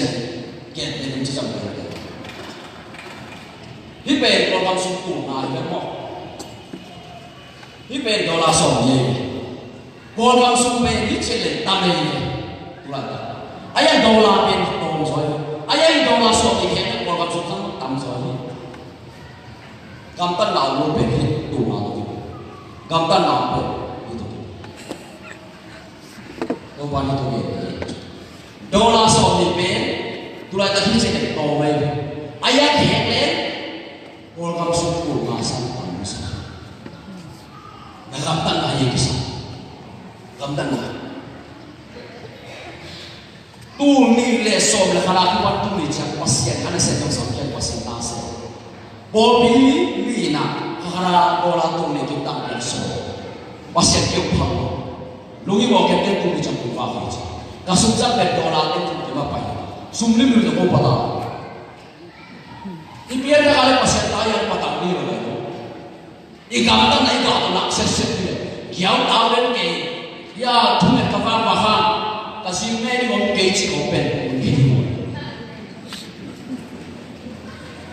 gen pen ci zang pen. Hih pen Kawlgam sung tul nga hi pen maw? Hih pen dollar sawm ni. Kawlgam sung pen hih ci leh tam hi. Tulai ta. A ya dollar pen tawm zaw hi. A ya dollar sawm ni khek Kawlgam sung khang tam zaw hi. Gamtatna om lo pen hih tul nga tul. Gamtatna om pen hih tul. Topa ni tung e. Dollar sawm ni pen tulai ta hi se ken to mai. A ya khek le Kawlgam sung tul nga sang pan sa. Na gamtatna hi kisa. Gamtatna. Tul nih le sawm le khat a kipan tul nih ciang Pasian a nasem zong sam ciang Pasian nasem. Pawlpi nih in a kha khat a dollar tul nih kik tang piak sawm. Pasian kiang phang lo. Lungi maw kem kem tul nih ciang tul va kha ci. Ka sum zat pen dollar kem tul nih ma pai. Sum limlim zong ko pata. I pianthak a le Pasian ta i ang patang ni Gamtat na i gah tawh lak setset hi le. Giau tau den kei. Ya, thunget ka vak vak hang. Ka zing me ding om kei ci ko pen. Kei ding om.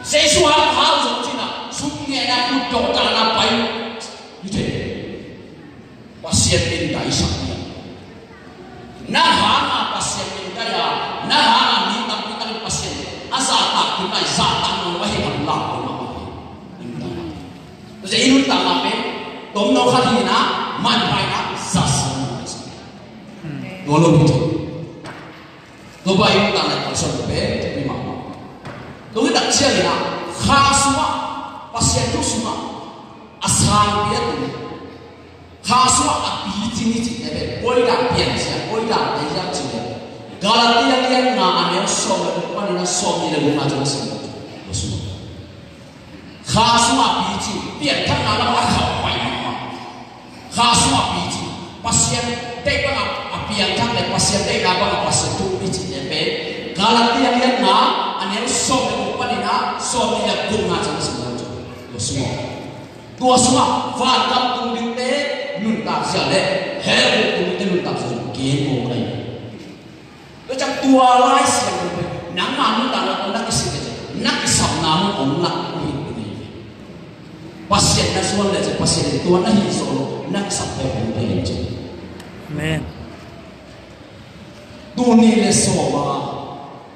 Jesu hang hau zong cina. Sum nge na kut dok ta na pai. Ite. Pasian in dai sak ni. Na hanga Pasian in dai a. Na hanga mi tampi takin Pasian. A zahtak tu nai zahtak nong ahi han lak ko ma. Tua ciang i nuntakna pen tomno khat hi na, manpha hi na, za siam na. Tua lo hi. Tua pai i nuntakna i kalsuan pen thupi mahmah. Tua hi tak ciangin ah, kha sungah, Pasian thu sungah a sangpi a tun, kha sungah a picing i cihte pen koi dan piancil, koi dante hiam cih leh, Galatia lian nga a neu sawm le guk panin a sawmnih le gukna ciang a sim. Tua sungah Kha sungah picing, pianthakna lam a khauh pai mahmah. Kha sungah picing, Pasian deih bangah a pianthak le Pasian deihna bangah Pasian thu picing le pen Galatia lian nga a neu sawm le guk panin a sawmnih le gukna ciang a sim lo cu. Tua sungah, tua sungah vangam tung dingte nuntak zia le hell guk tung dingte nuntak zia gen ko kai. Tua ciang tua Lai Siangtho pen nangmah nuntakna tawh na kisik leh ciang na kisapna mun hong lak uh hi. Pasian na zuan leh ciang Pasian in tua na hih zawh loh na kisap peuh hong pia hi ciang. Amen. Tuni le sawm a,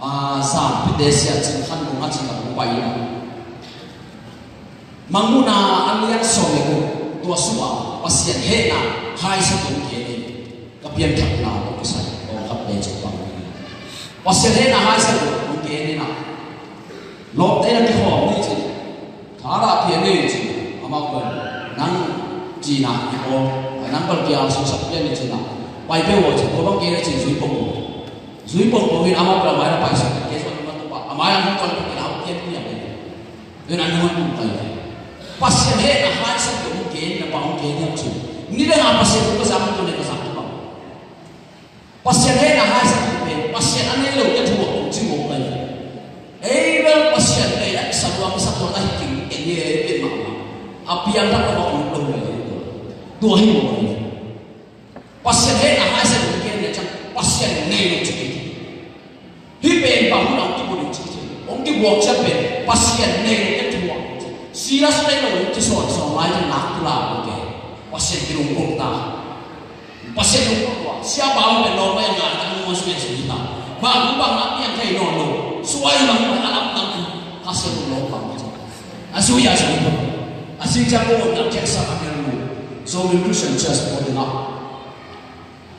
a, Zangpite Sia Cing Khan Kung a cih lam hong pai in a, Mangmuhna a lian sawm le guk, tua sungah Pasian hehna haisak hong gen in, ka pianthakna tawh kisai tawmkhatte cih bang. Pasian hehna haisak hong gen in a, lawmte na kikhawm ni ci, thara pia ni ci, amau pen nang cina i aw, nang bal kia sungsak pia ni ci na, pai peuh aw ci, tua bang gen ci zui pong. Zui pong pong in amau pen amai na pai sak, ke suan ma tupa, amai na hong kal pia na hong kian pia ni. Tua in a nung a tung kai. Pasian hehna haisak hong gen na bang hong gen hiam cih. Ni le nga Pasian hong ka zang tu le ka zang tu bang. Pasian hehna haisak hong gen. Pasian a nei lo te thu hong ci hong kai. Ei bel Pasian nei a sa luang sa tuan a hi king ken ye ken ma. A piang tak ma hong lo le. Tua hi hong kai. Pasian hehna haisak hong gen le ciang Pasian nei lo ci. Hih pen bang hun a hong kibulh in ci ci. Hong kibuak ciang pen Pasian nei lo ken thu a. Silas nei lo in ci sawn sawn lai ciang nak tu la lo ke. Pasian kilunggulh ta. Pasian lunggulh tua. Sia bang pen lawm pai a ngai tak nung a sui a sui ta. Bang bang nak piang thei nawn lo. Suai bang pen a lam tak. Pasian lunggulh bang. A sui a sui ta. A sui ciang ko nak check sa a piang lo. So in Christian church ko de nak.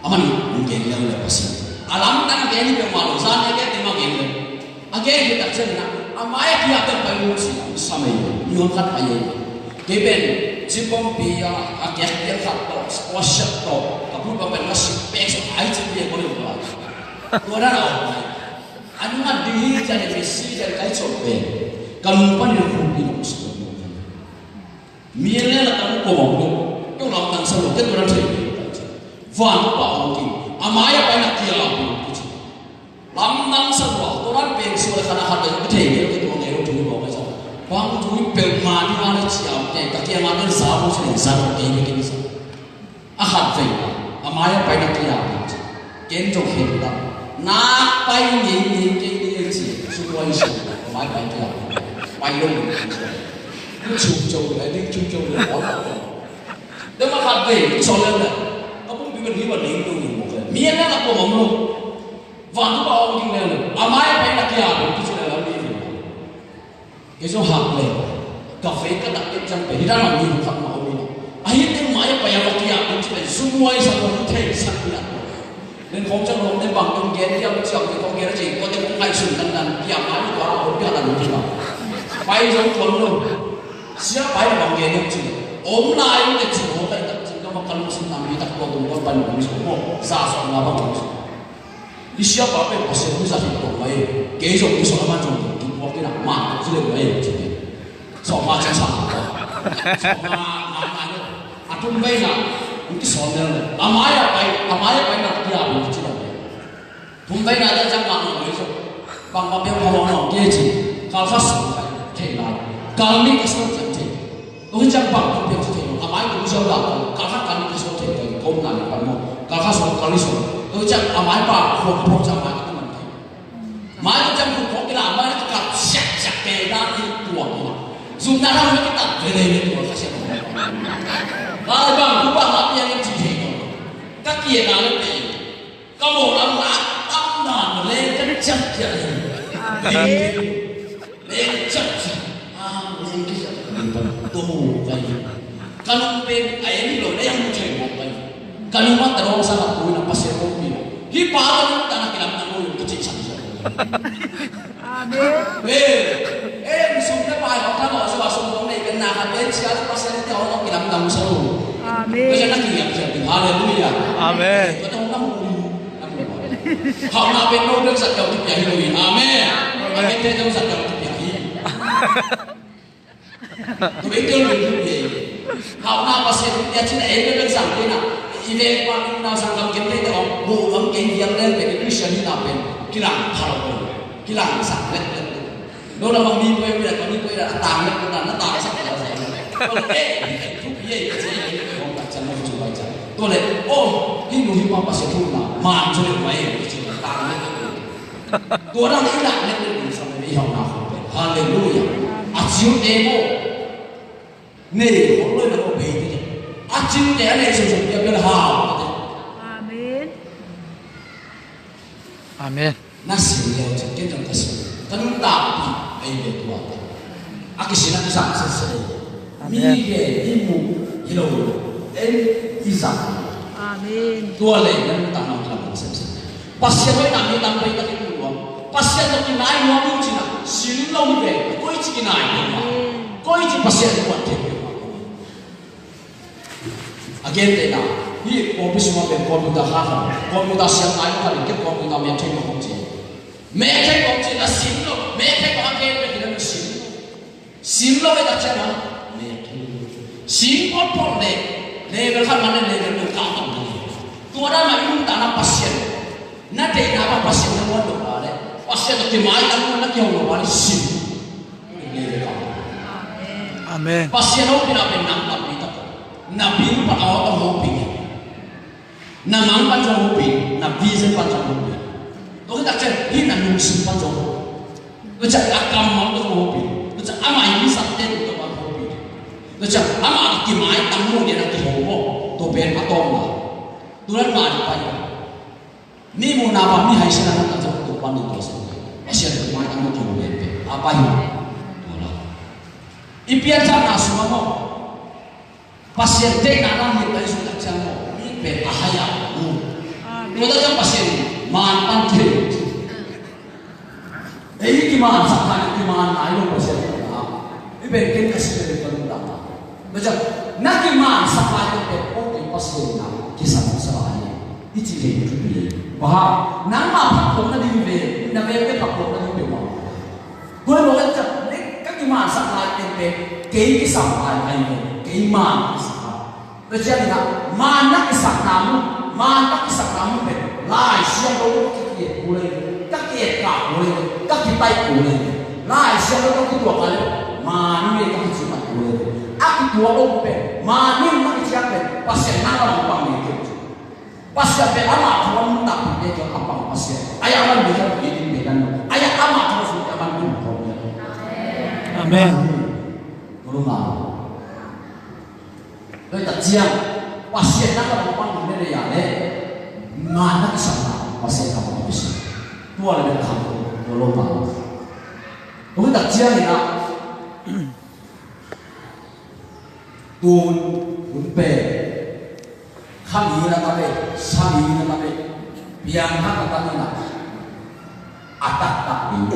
Aman hong gen lel le Pasian. A lamdang a gen hi peuhmah lo, zan a gen te mah gen lel. A gen hi tak ciangin ah, a mai a kiak pen pai uh ci, sa mei, mi hong khat pai ei. Kei pen, ci pongpi a, a kiak piak khat tawh, squash tawh, ka put bang pen ka sik pek suk ai ci piak ko le uh. Tua dan a om pai. A nung a ding hi ciang le, Messi ciang le kai cawm pen. Ka lung panin a khum pi lo si. Mi en le la tam ko mong lo. Keu lamdang sa lo, keu tua thei. Van pa ong ki. A mai a pai na kia pi ki ci. Lamdang sa lo, tua ran pen so le khana khat le ki thei, keu tua nge lo thu lo ka sa. Bang thu pe ma ni ma le cia, ke ka kia ma le sa mo se sa lo ke ni ke ni sa. A khat vei, a mai a pai na kia pi ci. Ken zong khen ta. Na pai ni ni ke ni ci. Su tua i su, a mai pai kia pi. Pai lo ni. Ku chuk chuk le, ding chuk chuk le, ol ta. Dema khat vei, ku sawm le le. Ka pum pi ben hi wa ding tu ni mo ke. Mi a na ko mom lo. Van tu ba ong ding le le. A mai a pai na kia pi ci le la mi. Kei zong hak le, ka fei ka dak kei ciang pen, hih dan a mi hong khat ma om hi. A hih teng mai a pai a va kiak ding ci pen, sum huai sa lo, hih thei sa kiak. Nen khong ciang lo, nen bang tong gen, kiak ciang pen khong gen a ci, ko te khong ngai sun dan dan, kiak mai tua a hong kiak dan ci ba. Pai zong tuan lo. Sia pai a bang gen ci. Om lai te ci ho tai tak ci, ka ma ka lung sim nam hi tak ko tung ko ban hong so mo, sa so na bang hong so. I siapa pen Pasian hong zat hi ko mai. Kei zong i sawm a man zong kipuak in a man ci le mai ci. Sawm a ci sang ko. Sawm a man man. A thum veina hong kisawm lel le. A mai a pai, a mai a pai na kia pi ci le. Thum veina le ciang mang lo i zong. Bang ma piang ko hong nong kia ci. Kal kha sawm pai. Thei lai. Kal ni ka sawm ciang thei. Tua hi ciang bang tua piang ci thei lo. A Siau dah kong, kalkhat kan kiso thei kong, kong na ni pan mo. Kalkhat so, kali so. Tu ciang a mai pa, kong kong ciang mai tu man thei. Mai tu ciang kong kong kila, mai tu kap siak siak ke na ni tua kila. Zum na na kita vele ni tua ka siak. Ka bang ku bang api yang ci thei kong. Ka kia na le pe. Ka mawh lam lak tam dan leng ka ciap ciah hi. Amen. Leng ciap ciah. Ah, leng ka ciap ciah. Tua mu ka hi. Ka nung pen a en hi lo, leng mu thei mawk ka hi. Ka nung mah tadawng sa ka pui na Pasian kong pi lo. Hi pa ka nung ta na kilam na mu ka cih sang sa. Amen. Eh, eh, sum le pai hong tha lo, so a sum hong nei pen na khat pen sia le Pasian te hong kilam dang sa lo. Amen. Pasian na kilam sia ding. Hallelujah. Amen. Ko tong na mu. Hau na pen no pen sa tau ti pia hi lo. Amen. Amen. Amen. Te tau sa tau ti pia hi. Tu bai tel bai tu ye. Hau na Pasian tu ya cina ebe ben sang tina. Ibe pa na sang kam kem te te ong. Bu kam kem yang den pe Christian ni na pen. Kilang hau. Kilang sang let let. No na bang mi poi poi na mi poi na tang let na na tang sang. Eh, tu ye ye ye ye ong ka chan no chu bai chan. Tu le oh, Hindu hi pa Pasian tu na man chu le mai chu tang let. Tua dan i lak nek nek ding sam i hau na khong pen. Hallelujah. A ciu te mo. Nei khong loi na ko bei te. A ciu te a nei sung sung pia pia hau te. Amen. Amen. Na sin leo cik ken jong ka sin. Ka nung ta pi ai le tua. A kisin a kisan sin sin. Amen. Mi ke i mu i lo. En i zak. Amen. Tua le na nung ta na ka sin sin. Pasian hoihna mi tam pai tak i nuam. Pasian tawh kinai nuam in cih na, sim lo hi ve, koi ci kinai ve ma. Koi ci Pasian kuat thei ve ma. A gentehna, hih kawlpi sungah pen computer kha kha, computer siam nai lo kha, ken computer mek thei lo kong ci. Mek thei kong ci na sim lo, mek thei kong a gen mek thei lo sim lo. Sim lo e tak ciang a, sim photphot le, level khat man le level khat kah tawh le. Tua dan mah i nuntakna Pasian. Na deihna mah Pasian na muan lo a le. Pasian na kimaitan muan na kihong lo a le sim. Level khat. Amen. Pasian hopihna pen nang tampi tak. Na bil pan a hopih. Na mang pan zong hopih, na vision pan zong hopih. Tua hi tak ciang, hih na lungsim pan zong hopih. Tua ciang a kammal pan zong hopih. Tua ciang amah i mi sakte tua pan hopih. Tua ciang amah a kimaitan muh ding a kiho maw. Tua pen a tawpna. Tua dan mah a pai. Mi muhna pan mi haisiatna pan zong tua pan ding tua sa. Pasian kimaitan muh kiho pen pen. A pai. Tua la. I piancakna sungah maw. Pasian deihna lam hi, ka i sung tak ciang maw, mi pen a hai a mu. Amen. Tua tak ciang Pasian in man pan thei. Ei kiman sak kha, kiman nai lo Pasian in a. I pen ken ka si pen ka lungdam. Tua ciang na kiman sak lai pen pen, o kei Pasian na kisan sa lai. I ci thei thu pi. Ba, nangmah phattuamna ding ve, na veve phattuamna ding ve maw. Tua hi lo ka ciah, ka kimansak lai penpen, kei kisam lai ahi ve, kei man kisam lai. Tua ciangin ah, man na kisakna mun, man na kisakna mun pen, Lai Siangtho ka ki-et kul ahi ve, ka ki-et kah kul ahi ve, ka kitaih kul ahi ve. Lai Siangtho ka kituak kah leh, man in ka kicimat kul ahi ve. A kituak om pen, man in ka kiciam pen, Pasian na ka bang bang ve kei. Pasian pen amah thu a nuntakpihte kiang a pang Pasian. Ahi a man mi zong i ding pen an lo. Ahi a amah thu a sungte a man tung khawm hi. Amen. Amen. Tua lo ngal. Tua hi tak ciang Pasian na ka pang pang ding leh a leh, man na kisakna Pasian ka pang Pasian. Tua leh bek kham tua lo ngal. Tua hi tak ciangin ah Tun hun pen kha mi na ta ve, sa mi na ta ve, piangthak na ta ve na. A taktak ding,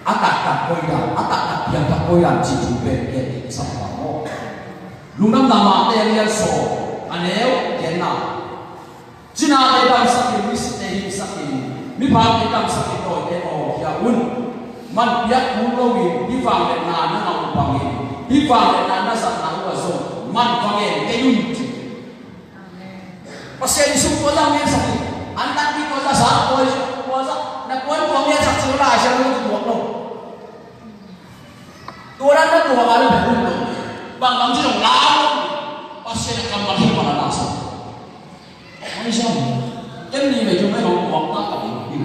a taktak koi dan, a taktak piangthak koi dan cih thu pen gen ding sa pa maw. Lungdamna Matthai a lian sawm, a neu genna. Cinate damsakin, misite hingsakin, miphate damsakin, dawite awlkhia un. Man piak kul loin hih vangliatna na ngah uh bangin, hih vangliatna na zatna uh ah zong man va ngen kei un, ci. Pasian in sum tua zah ngensak hi. An takpi tua zah, sa tua zah, na kuan tua ngensak ci uh Lai Siangtho in kituak lo. Tua dan na tua ka le pen hun lo. Bang bang ci zong lau lo. Pasian a kammal hi mah na sa. Oi sa. Ken ni ve tu mai hong kuak ta ka ni.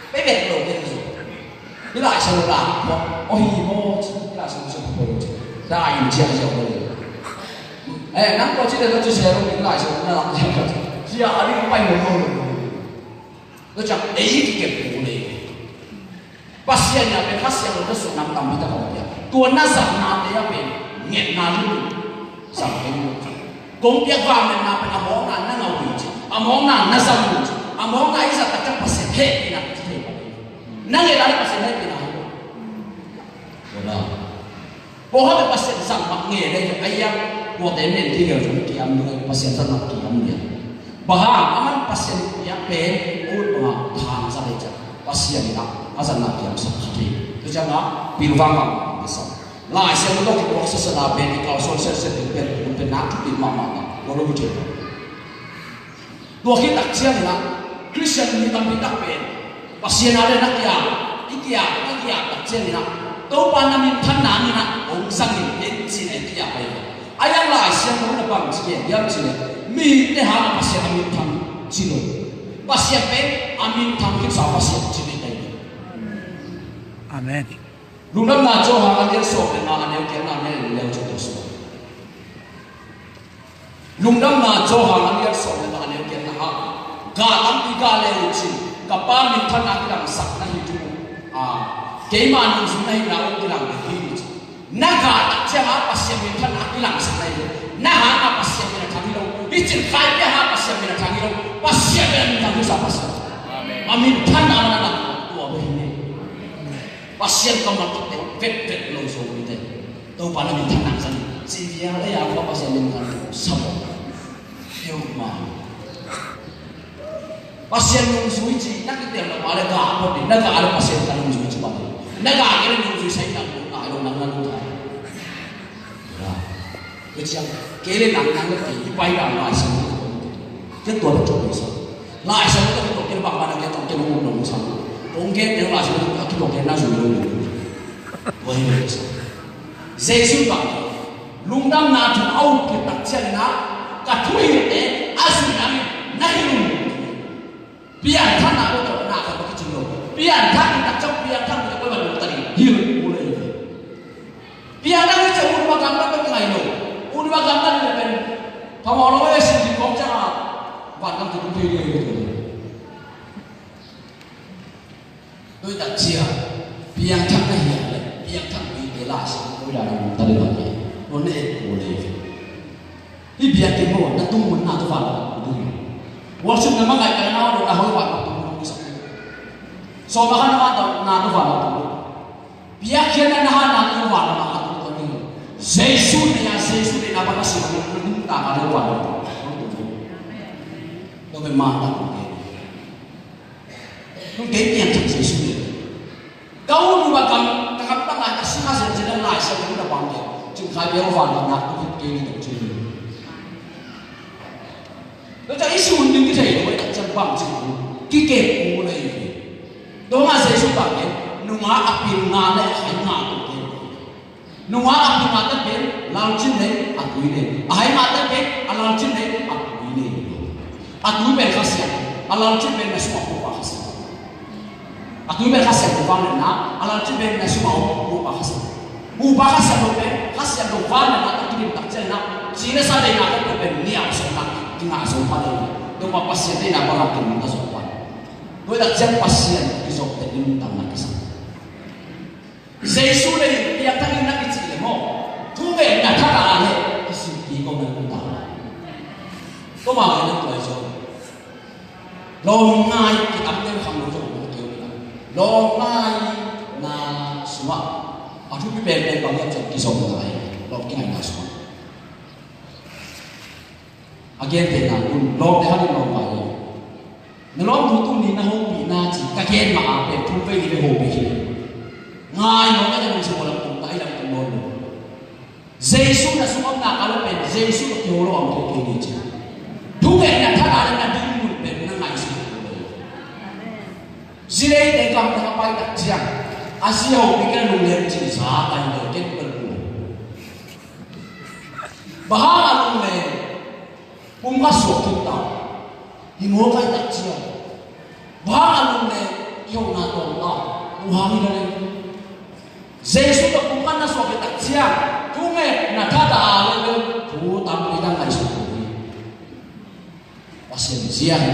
Pe ve lo ken so. Hi lai sa lo la. Oi mo. Hi lai sa lo sa ko. Da in chia chia ko. Eh, nang ko chi de ko chi se lo hi lai sa lo na la. Chia a ni pai lo lo. Tua ciang ei kikep uh le. Pasian in a pen Kha Siangtho tawh suahna tampi tak a hong pia. Tua na zatnate a pen ngetna lim sam kei uh. Kong piak vangliatna pen a mawkna na ngah uh hi ci. A mawkna na zang uh hi ci. A mawkna i zat tak ciang Pasian hehpihna ci thei uh. Na ngetna le Pasian hehpihna hi uh. Tua na. Pawlkhat in Pasian zang mah nge leh, ai a, kuate nen ki gel zong ki am ding, Pasian zang mah ki am ding. Bang hang, aman Pasian in piak pen ut bang a thang sa leh ciang Pasian in a, a zang mah ki am sak kha thei. Tua ciang a, pilvang bang a sa. Lai Siangtho tawh kituak sasana pen i kalsuan sese ding pen, pen nak thupi mahmah na. Tua lo bu ciang. Tua khit tak ciangin ah, Khristian mi tampi tak pen Pasian a le na kiam, i kiam, na kiam tak ciangin ah, Topa na minthanna hangin ah hong zangin, en ci-in ah i kiam ahi ve. A yang Lai Siangtho in ah bang ci gen hiam cih leh, mihingte hangah Pasian a minthan ci lo. Pasian pen a minthan khitsa Pasian ci lo ahi ve. Amen. Lungdamna Johan a lian sawm le nga, a neu giatna, a neu giatna, a neu giatna. Lungdamna Johan a lian sawm le nga, a neu giatna ah, gah tampi gah le uh cin, ka Pa minthanna kilangsak na hi uh a, keima nungzui na hihna uh kilang ding hi uh cin. Na gah tak ciangin Pasian minthanna kilangsak na hi uh. Na hangah Pasian min a thang hi lo. Hih cin khai pia hangah Pasian min a thang hi lo. Pasian min a min thang hi sa Pasian. Amen. A minthanna na na tua bek hi. Pasian kammal tuk teng vetvet lo Zomite. Topa na minthanna zang. Sivia le ya ko Pasian minthanna sa mo. Teu ma. Pasian nungzui ci na kitel na pa le ga ko ni na ga le Pasian ka nungzui ci pa. Na ga ke le nungzui sai na ko na lo na na lo. Tua ciang kei le nang nang le kei i pai dan Lai Siangtho. Kei tua le tua sa. Lai Siangtho tua kei bang bang kei tua kei lo lo sa. Kong kei te Lai Siangtho tua kei lo kei na zui lo. Tua hi lo sa. Jesu bang lungdamna thu a up kei tak ciang na ka thuhilhte a zui nang na hi lo. Piangthakna ko tawh na khat bek kicing lo. Piangthak in tak ciang piangthak in tak ciang piangthak in tak ciang piangthak in tak ciang. Piangthak in tak ciang ut bang gamtat bek ngai lo. Ut bang gamtat in pen phamawh lo e sin di kong ciang a van gam tu tu tu tu tu. Tua tak ciang piangthak na hiam le piangthak mi te la sin ko ya lo ta le ba ni. Lo ne ko le. Hih biakinn maw, na tungmun na tawh vantung ding. Worship na mangaih ka na, na hoih vantung ding. Sawm a kha na vantung na tawh vantung ding. Biakinn na na ha na tawh vantung ding. Jesu na ya, Jesu na na ba na si na nungta ka na vantung ding. Tua pen man ta ding. Nung kei piangthak Jesu hi. Ka ut uh a kam, ka kam tang a ka si kha zenzen a Lai Siangtho na bang kei. Cin khai bia van na nak tu hit kei ni dong cin. Lo ca i sun ding ki thei lo, i tak ciang bang cin. Ki kep uh na i. Dong a Jesu bang kei. Nung a a pil nga na i khai nga tu kei. Nungak a pil mate pen lalcin nei a tui nei. A hai mate pen a lalcin nei a tui nei. A tui pen Kha Siangtho, a lalcin pen na sungah Topa Kha Siangtho. A tui pen Kha Siangtho vangliatna, a lalcin pen na sungah Topa Kha Siangtho. Topa Kha Siangtho pen Kha Siangtho vangliatna tawh kidim tak ciangin ah, cina sa deihna tawh pen niam sawmna kingah sawm pan lo. Topa Pasian deihna bang a kidim tak sawm pan. Tua tak ciang Pasian kizop teh i lungtang na kisam. Jesu le piangthak in na kici le maw? Thungetna thak a le kici kik ko na ta. Ko ma le na tua zo. Lawm ngai kitam te kham lo zo ko keu na. Lawm ngai na suma. A thupi pen pen bang yam chan kizom ngai. Lawm kingai na suma. A gen pen na kun lawm te khan in lawm ngai. Na lawmtu tuni na hopihna ci ka gen mah a pen thu vei hi ve hopih hi. Ngai nawn ka jan sung lam tung ta i lam tung nawn lo. Jesu na sung omna ka lo pen Jesu ka kiho lo ang kei kei ni ci. Thungetna thak a le na dinmun pen na ngaihsut lo. Zi leite gamta ka pai tak ciang a zi hopih kei na lunglen ci za ka hi lo ken ka lunglen. Bang hang a lung le pumkhat suak kik ta? Hi maw, kai tak ciang. Bang hang a lung le i hona tawm ta? Bang hang hi na le? Jesu tawh pumkhat na suak kik tak ciang, thungetna thak a le le thu tampi tak ngaihsut hi. Pasian zia hi.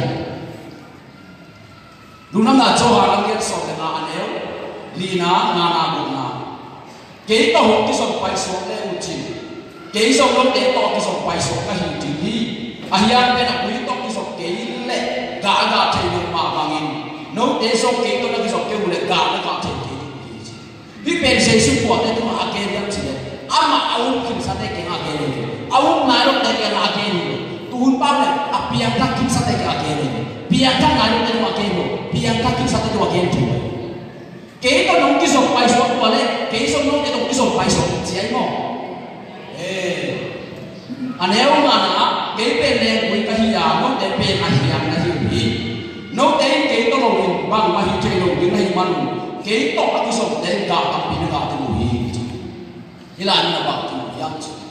Lungdamna Johan a lian sawm le nga, a neu lina, ngana, gukna. Kei tawh hong kizom paisuak le uh cin, kei zong note tawh kizom paisuak ka hi ding hi. Ahi hang pen a ui tawh kizom kei leh gah a gah thei lo mah bangin, note zong kei tawh na kizom kei uh leh gah na gah thei kei ding hi, ci. Hih pen Jesu kuate tungah a gen hiam cih leh, amah a up khinsate kiangah a gen hi. A up nai lote kiangah a gen hi. Tuhun pan le a piangthak khinsate kiangah a gen hi. Piangthak nai lote tungah a gen hi. Piangthak khinsate tungah a gen thu hi. Kei tawh nong kizom paisuak tua le kei zong note tawh kizom paisuak ci ahi maw? Eh. A neu ngana, kei pen lengui ka hi a, note pen a hiang na hi uh hi. Note in kei tawh lo in bangmah hi thei lo ding na hih manun, kei tawh a kizomte in gah tampi na gah ding uh hi, ci. Hih lai in a bang ci hiam cih leh,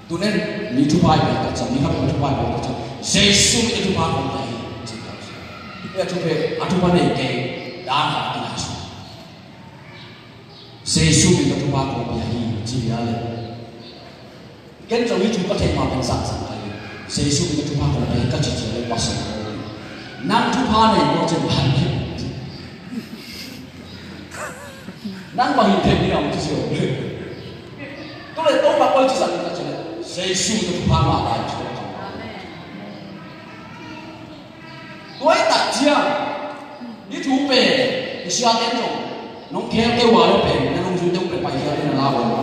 tu nen mi thupha i piak tak ciang, mi khat in thupha i piak tak ciang, Jesu min a thupha kong pia hi, ci tak ciang, hih a thupha, a thupha nei kei dan a kinaisuan. Jesu min a thupha kong pia hi, ci hi a leh, ken zong hih thu ka theih ma pen sang sang ka hi. Jesu min a thupha kong pia hi ka ci ciang leh, Pasian aw, nang thupha nei maw, ci hi. Nang bang hi thei ni, a hong ci ciang leh, tu leh Topa koi ci sak ni ka ci leh, Jesu min a thupha ngah lai, ci leh. Tua hi tak ciang, hih thu pen i siate in zong, nong khel kei uh a leh pen, na nungzuite uh pen paikhia in a la uh a.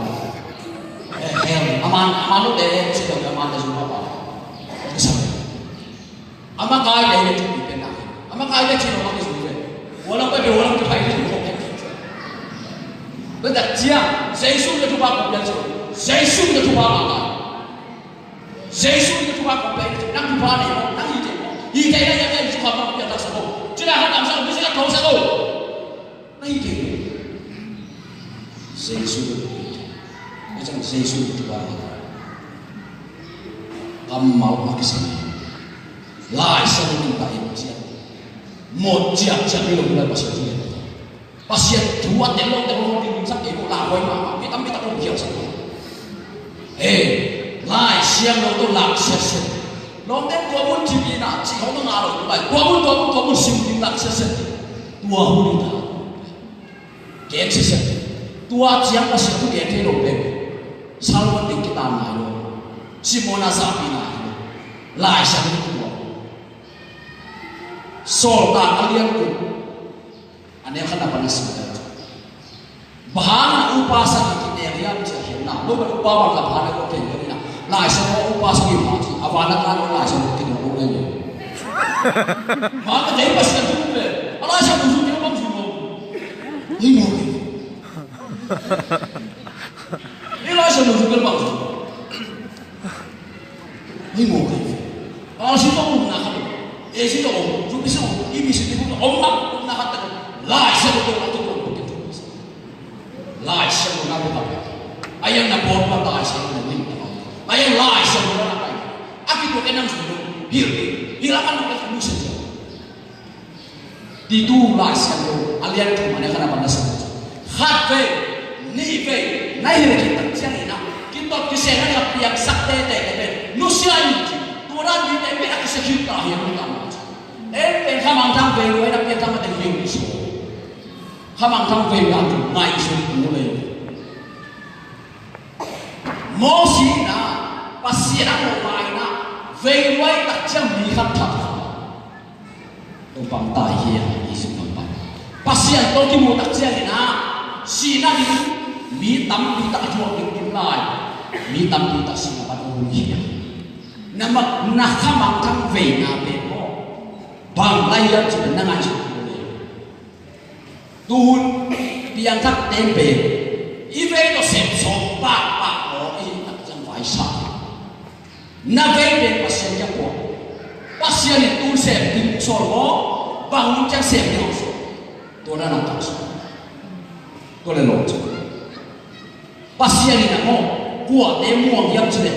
Eh, khel, a man, a man lote, eh, si teng a mante zong pa pa. Ka sa. A makaite in thupi pen na. A makaite cih lo mah kizui pen. Ua lam pen, ua lam pen pai pen. Tua hi tak ciang, Jesu in a thupha kong pia ci. Jesu in a thupha ngah lai. Jesu in a thupha kong pia hi, nang thupha nei maw, nang hi thei maw? Hi thei na hih pen thupha kong pia taksa ko. Ci lai hong kamsak ko, mi si ka thongsak ko. Na hi thei maw? Jesu in a thupha. Hih ciang Jesu in a thupha. Kammal a kisam. Lai Siangtho in ka en ciang, mawh ciakciak hi lo, Lai Pasian thu en. Pasian thu a tel lo te hong dingsak kei lo, lauhuai mahmah, mi tampi tak hong piangsak lo. Hei, Lai Siangtho tawh lak siasia. Lawmte, tua mun thipina cih hong ngah lo, tua mun, tua mun, tua mun sim ding lak siasia. Tua hun in ta. Gen siasia. Tua ciang Pasian thu gen thei lo pen, salvan ding kitan nai lo. Simon a zahpih nai lo. Lai Siangtho tua. Sawltak a lian guk, a neu khatna pan a sim leh, bang hang a upa sagih kitel hiam cih a khiatna, lo bel upa bang ka pha leh ko ken ko ni na. Lai Siangtho upa sagih pha cih, a van a ka lo Lai Siangtho kitel lo leh. Bang ka dei Pasian thu leh, a Lai Siangtho thu kitel bang thu lo. Ni mo ni. Ni Lai Siangtho thu kitel bang thu. Ni mo kei. A si to um na khat. E si to um, zu pi si um, i mi si ti bu to um na, um na khat ta. Lai Siangtho to, to, to, to, to. Lai Siangtho na to ta. Ayan na por pa Lai Siangtho na lim ta. Ayan Lai Siangtho na pa. Aki to ke nang su. Hil, hil akan ke mu se. Titu Lai Siangtho a lian thum a neu khatna pan a sim. Khat vei, nih vei, na hilh khit tak ciangin ah, kitot kiseng a piangsak tete ka pen nusia in, tua dan mite pen a kisia khit ta hiam, hi ta mah. Ei pen Kha Mangthang vei lo, ei na piangthak mah teng hiam, hi so. Kha Mangthang vei dan tu ngaihsun tu lei. Mosi in ah, Pasian a mawhmaina, vei luai tak ciang mi khat that kha. Tua bang ta hi a, Egypt bang pan. Pasian tawh kimu tak ciangin ah, sihna ding mi tampi tak a thuak ding kim lai, mi tampi tak sihna pan a hun hi a. Na mak, na Kha Mangthang veina pen maw, bang lai hiam cih na ngaihsut kul le. Tuhun piangthak ten pen i vei tawh sem sawm pahpah maw, i tak ciang vai sa. Na vei pen Pasian kiang puak. Pasian in tu sem ding sawl maw, bang hun ciang sem ding hong sawl. Tua na na tak sawl. Tua le lawm ciang. Pasian in a maw, kuate muang hiam cih leh,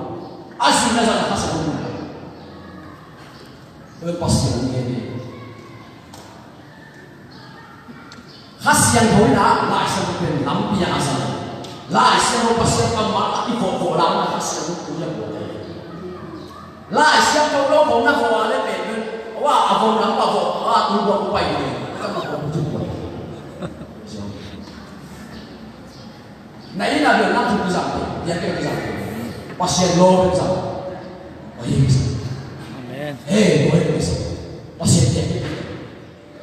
A zui na zan a Kha Siangtho. Tua Pasian ngen ni. Kha Siangtho in ah Lai Siangtho pen lampi a zang. Lai Siangtho Pasian kammal a i vawh vawh lam a Kha Siangtho tui a buak. Lai Siangtho lo ko na ko a le pen pen. Wa a vawh lam pa vawh a tui buak ko pai ni. Ka ma ko tui buak. Na inn ah biakna thu kizang te, biakna kizang te. Pasian lawm kizang. Amen. Hey, lawm kizang. Pasian biakna.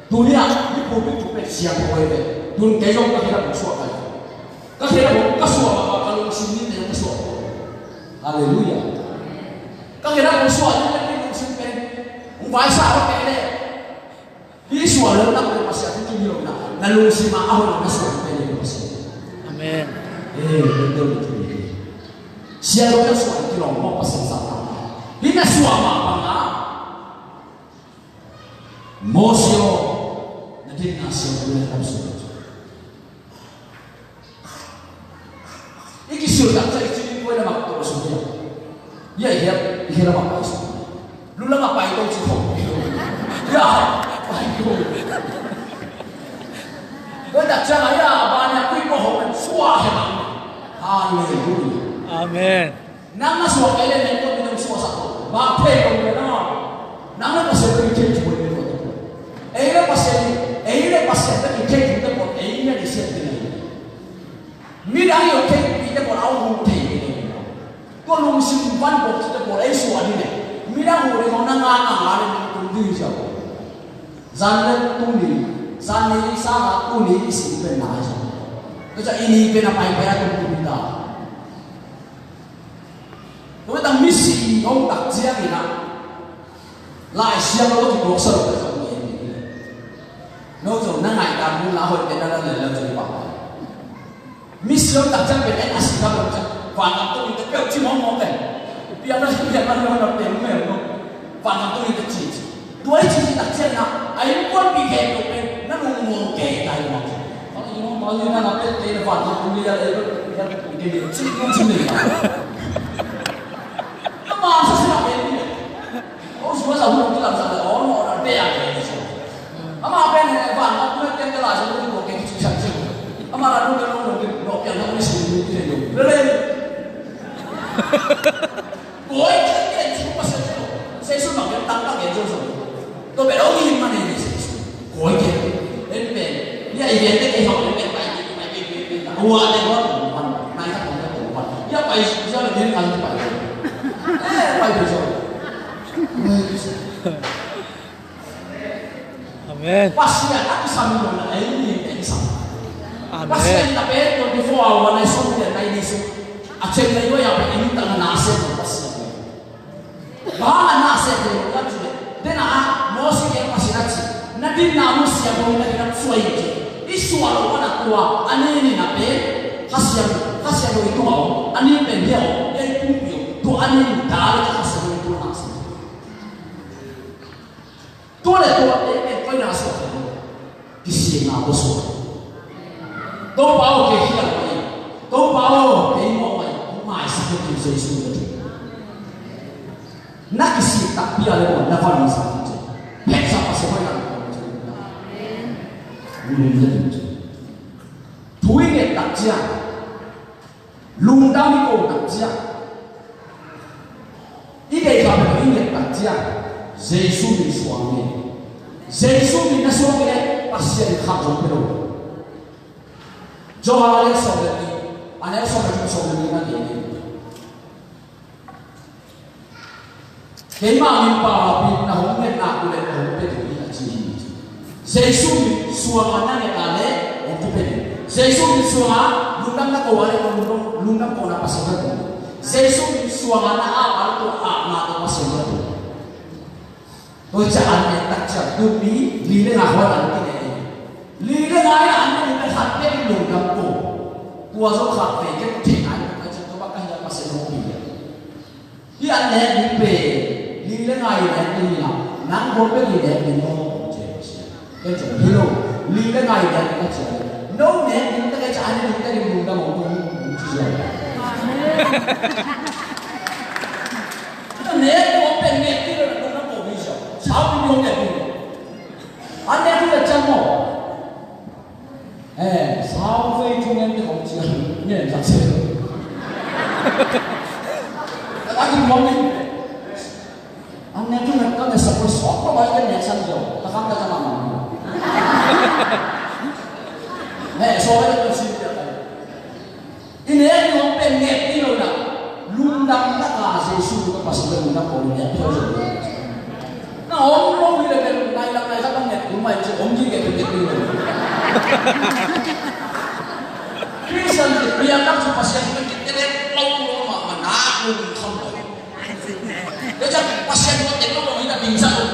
Tuni ah, mi pulpit pulpit siang ko ve. Tun kei zong ka kila kong suak kai. Ka kila kong ka suak a ka lungsim ni te ka suak. Hallelujah. Ka kila kong suak ni te ka lungsim pen. Kong vai sa ka pen le. Hih suah lo nak pen Pasian thu kim hi lo na, na lungsim ah a hoih na suah pen hi Pasian. Amen. Eh, pen deuh na thu hi. Sia lo na suah kilawm mawk Pasian sa ta. Hih na suah mah bang a. Mawsia aw, na dinna sia lo na lam suah. I kisil tak ciang i cih in koi lamah tawh sung hiam? Ya, i hiam, i hiam lamah pai sung. Lu lamah pai tawh ci khawh. Ya, pai tawh. Koi tak ciang a ya, a ban ya, kui ko hong suah hiam. Hallelujah. Amen. Nang na suak kei le nang ko minung suak sak ko. Ba phei ko le na. Nang na Pasian ko i thei cu ko le ko. Ei le Pasian, ei le Pasian ko i thei cu ko. Ei le ni sian ni. Midang i ot theihpihte pawl a hong hong theih ding hi. Tua lungsim van bawk cihte pawl ei suah ding hi. Midang hong ding hong na ngah ngah ngah ding tung ding hi sia. Zan le tuni, zan ni sang a tuni i sim pen na hi sia. Tua ciang i ni pen a pai pai a tung tung hi ta. Tua ciang misi hong tak ciangin ah. Lai Siangtho lo ki bawk sa lo ka zong ngen ni. No zong na ngaihdan mun la hoih te na la le la zong pa. Misi hong tak ciang pen en a si ka bawk ciang. Van lam tung in te peuh ci mawk mawk te. Piang na piang na piang na piang mel no. Van lam tung in te ci ci. Tua i ci ci tak ciang na. A innkuanpih khempeuh pen na lungmuang kei ta hi mawk. Van lam tung in na na peuh te na van lam tung in ya le ya tung kei ci tung ci ni. Ama sa si na pen ni. Aw, sua sa hu tu lam sa la, aw, no, na pe a ke ni sa. Ama pen he, van, na tu pen ke la sa hu tu ke ni sa sa. Ama la tu ke no, no, ke no, ke no, ni si ni ke no. Le le. Koi ke ke ni sa pa sa no. Sa su ma ke tang pa ke jo sa. To pe lo ni ma ne ni sa. Koi ke. En pen. Ya i ke te ke ho, en pen pa ke, pa ke, pa ke. Wa le ho, man, na ka ko ko. Ya pa i sa le ni ka pa. Pai pi zo. Amen. Pasian a kisam lo na ei ni ei sam. Amen. Pasian na pe twenty-four hour na i som dia na i ni su. A chen na yo ya pe i ni ta na na se lo Pasian. Ba na na se lo ka chu. Dena Moses ke Pasian a chi. Na din na mu sia bo na din na suai chi. I suai lo na tua a ni ni na pe. Pasian, Pasian lo i tua. A ni pe dia. Ei pumpi. Tua a ni ni da le Pasian lo i tua na se. Tua le tua te pen koi na suak hi. Kisikna ko suak. Topa aw kei hial mai. Topa aw kei mawh mai. Maisak hi Jesu na thu. Na kisik takpi a le maw na van maisak hi. Phetsa Pasian hoih na ko. Thu i nget tak ciang. Lungdam i ko tak ciang. I deih kha pen i nget tak ciang. Jesu min suang nge. Jesu min na suang nge. Pasian khat zong pe lo. Johan a neu sawm le li. A neu sawm le li, sawm le li na nge. Keima min pau a pi na hong nget nak uleh hong pe ding hi a ci hi. Jesu min suang a na nget a le hong pe ding. Jesu min suang a lungdam na ko a le hong lungdam ko na Pasian ka ko. Jesu min suang a na a a to a na to Pasian ka ko. Tua ciang an nget tak ciang tu pi li le nga huan an ki ne. Li le nga an nget tak khat pe ding lungdam ko. Tua zo khat pe ke te ngai ka ciang to ba ka hi a Pasian hong pi. Hi an nek ding pen, ning le ngai nek ding hi a, nang hong pia ning nek ding maw, hong ci a. Ken zong hi lo, ning le ngai nek ding ka ci a. No nek ding ta ka ci a, nek ding ta ding lungdam hong kong, hong ci a. Na nek ding hong pen nek ding lo, lungdam hong ci a. Sau ding hong nek ding lo. An nek ding ka ci a maw. Eh, sau vei thu ngen te khong cian ngen tak se. Ka kin mong ni. An nek thu ngen ka ngen sa ko sok ko bai ka ngen san jo. Ka kam ka ka ma ma. Eh, so bai ka sin ya. I nek ni hong pen nek ni lo na. Lungdam taka Jesu ka Pasian lungdam ko nek ni hong pen. Na hong lo hi le pen nai lak nai lak nek ni mai ci hong ji nek nek ni lo. Christian te pian lak su Pasian nek nek lo lo ma ma na lungdam ko. Nek Pasian nek lo lo hi na bing sa lo.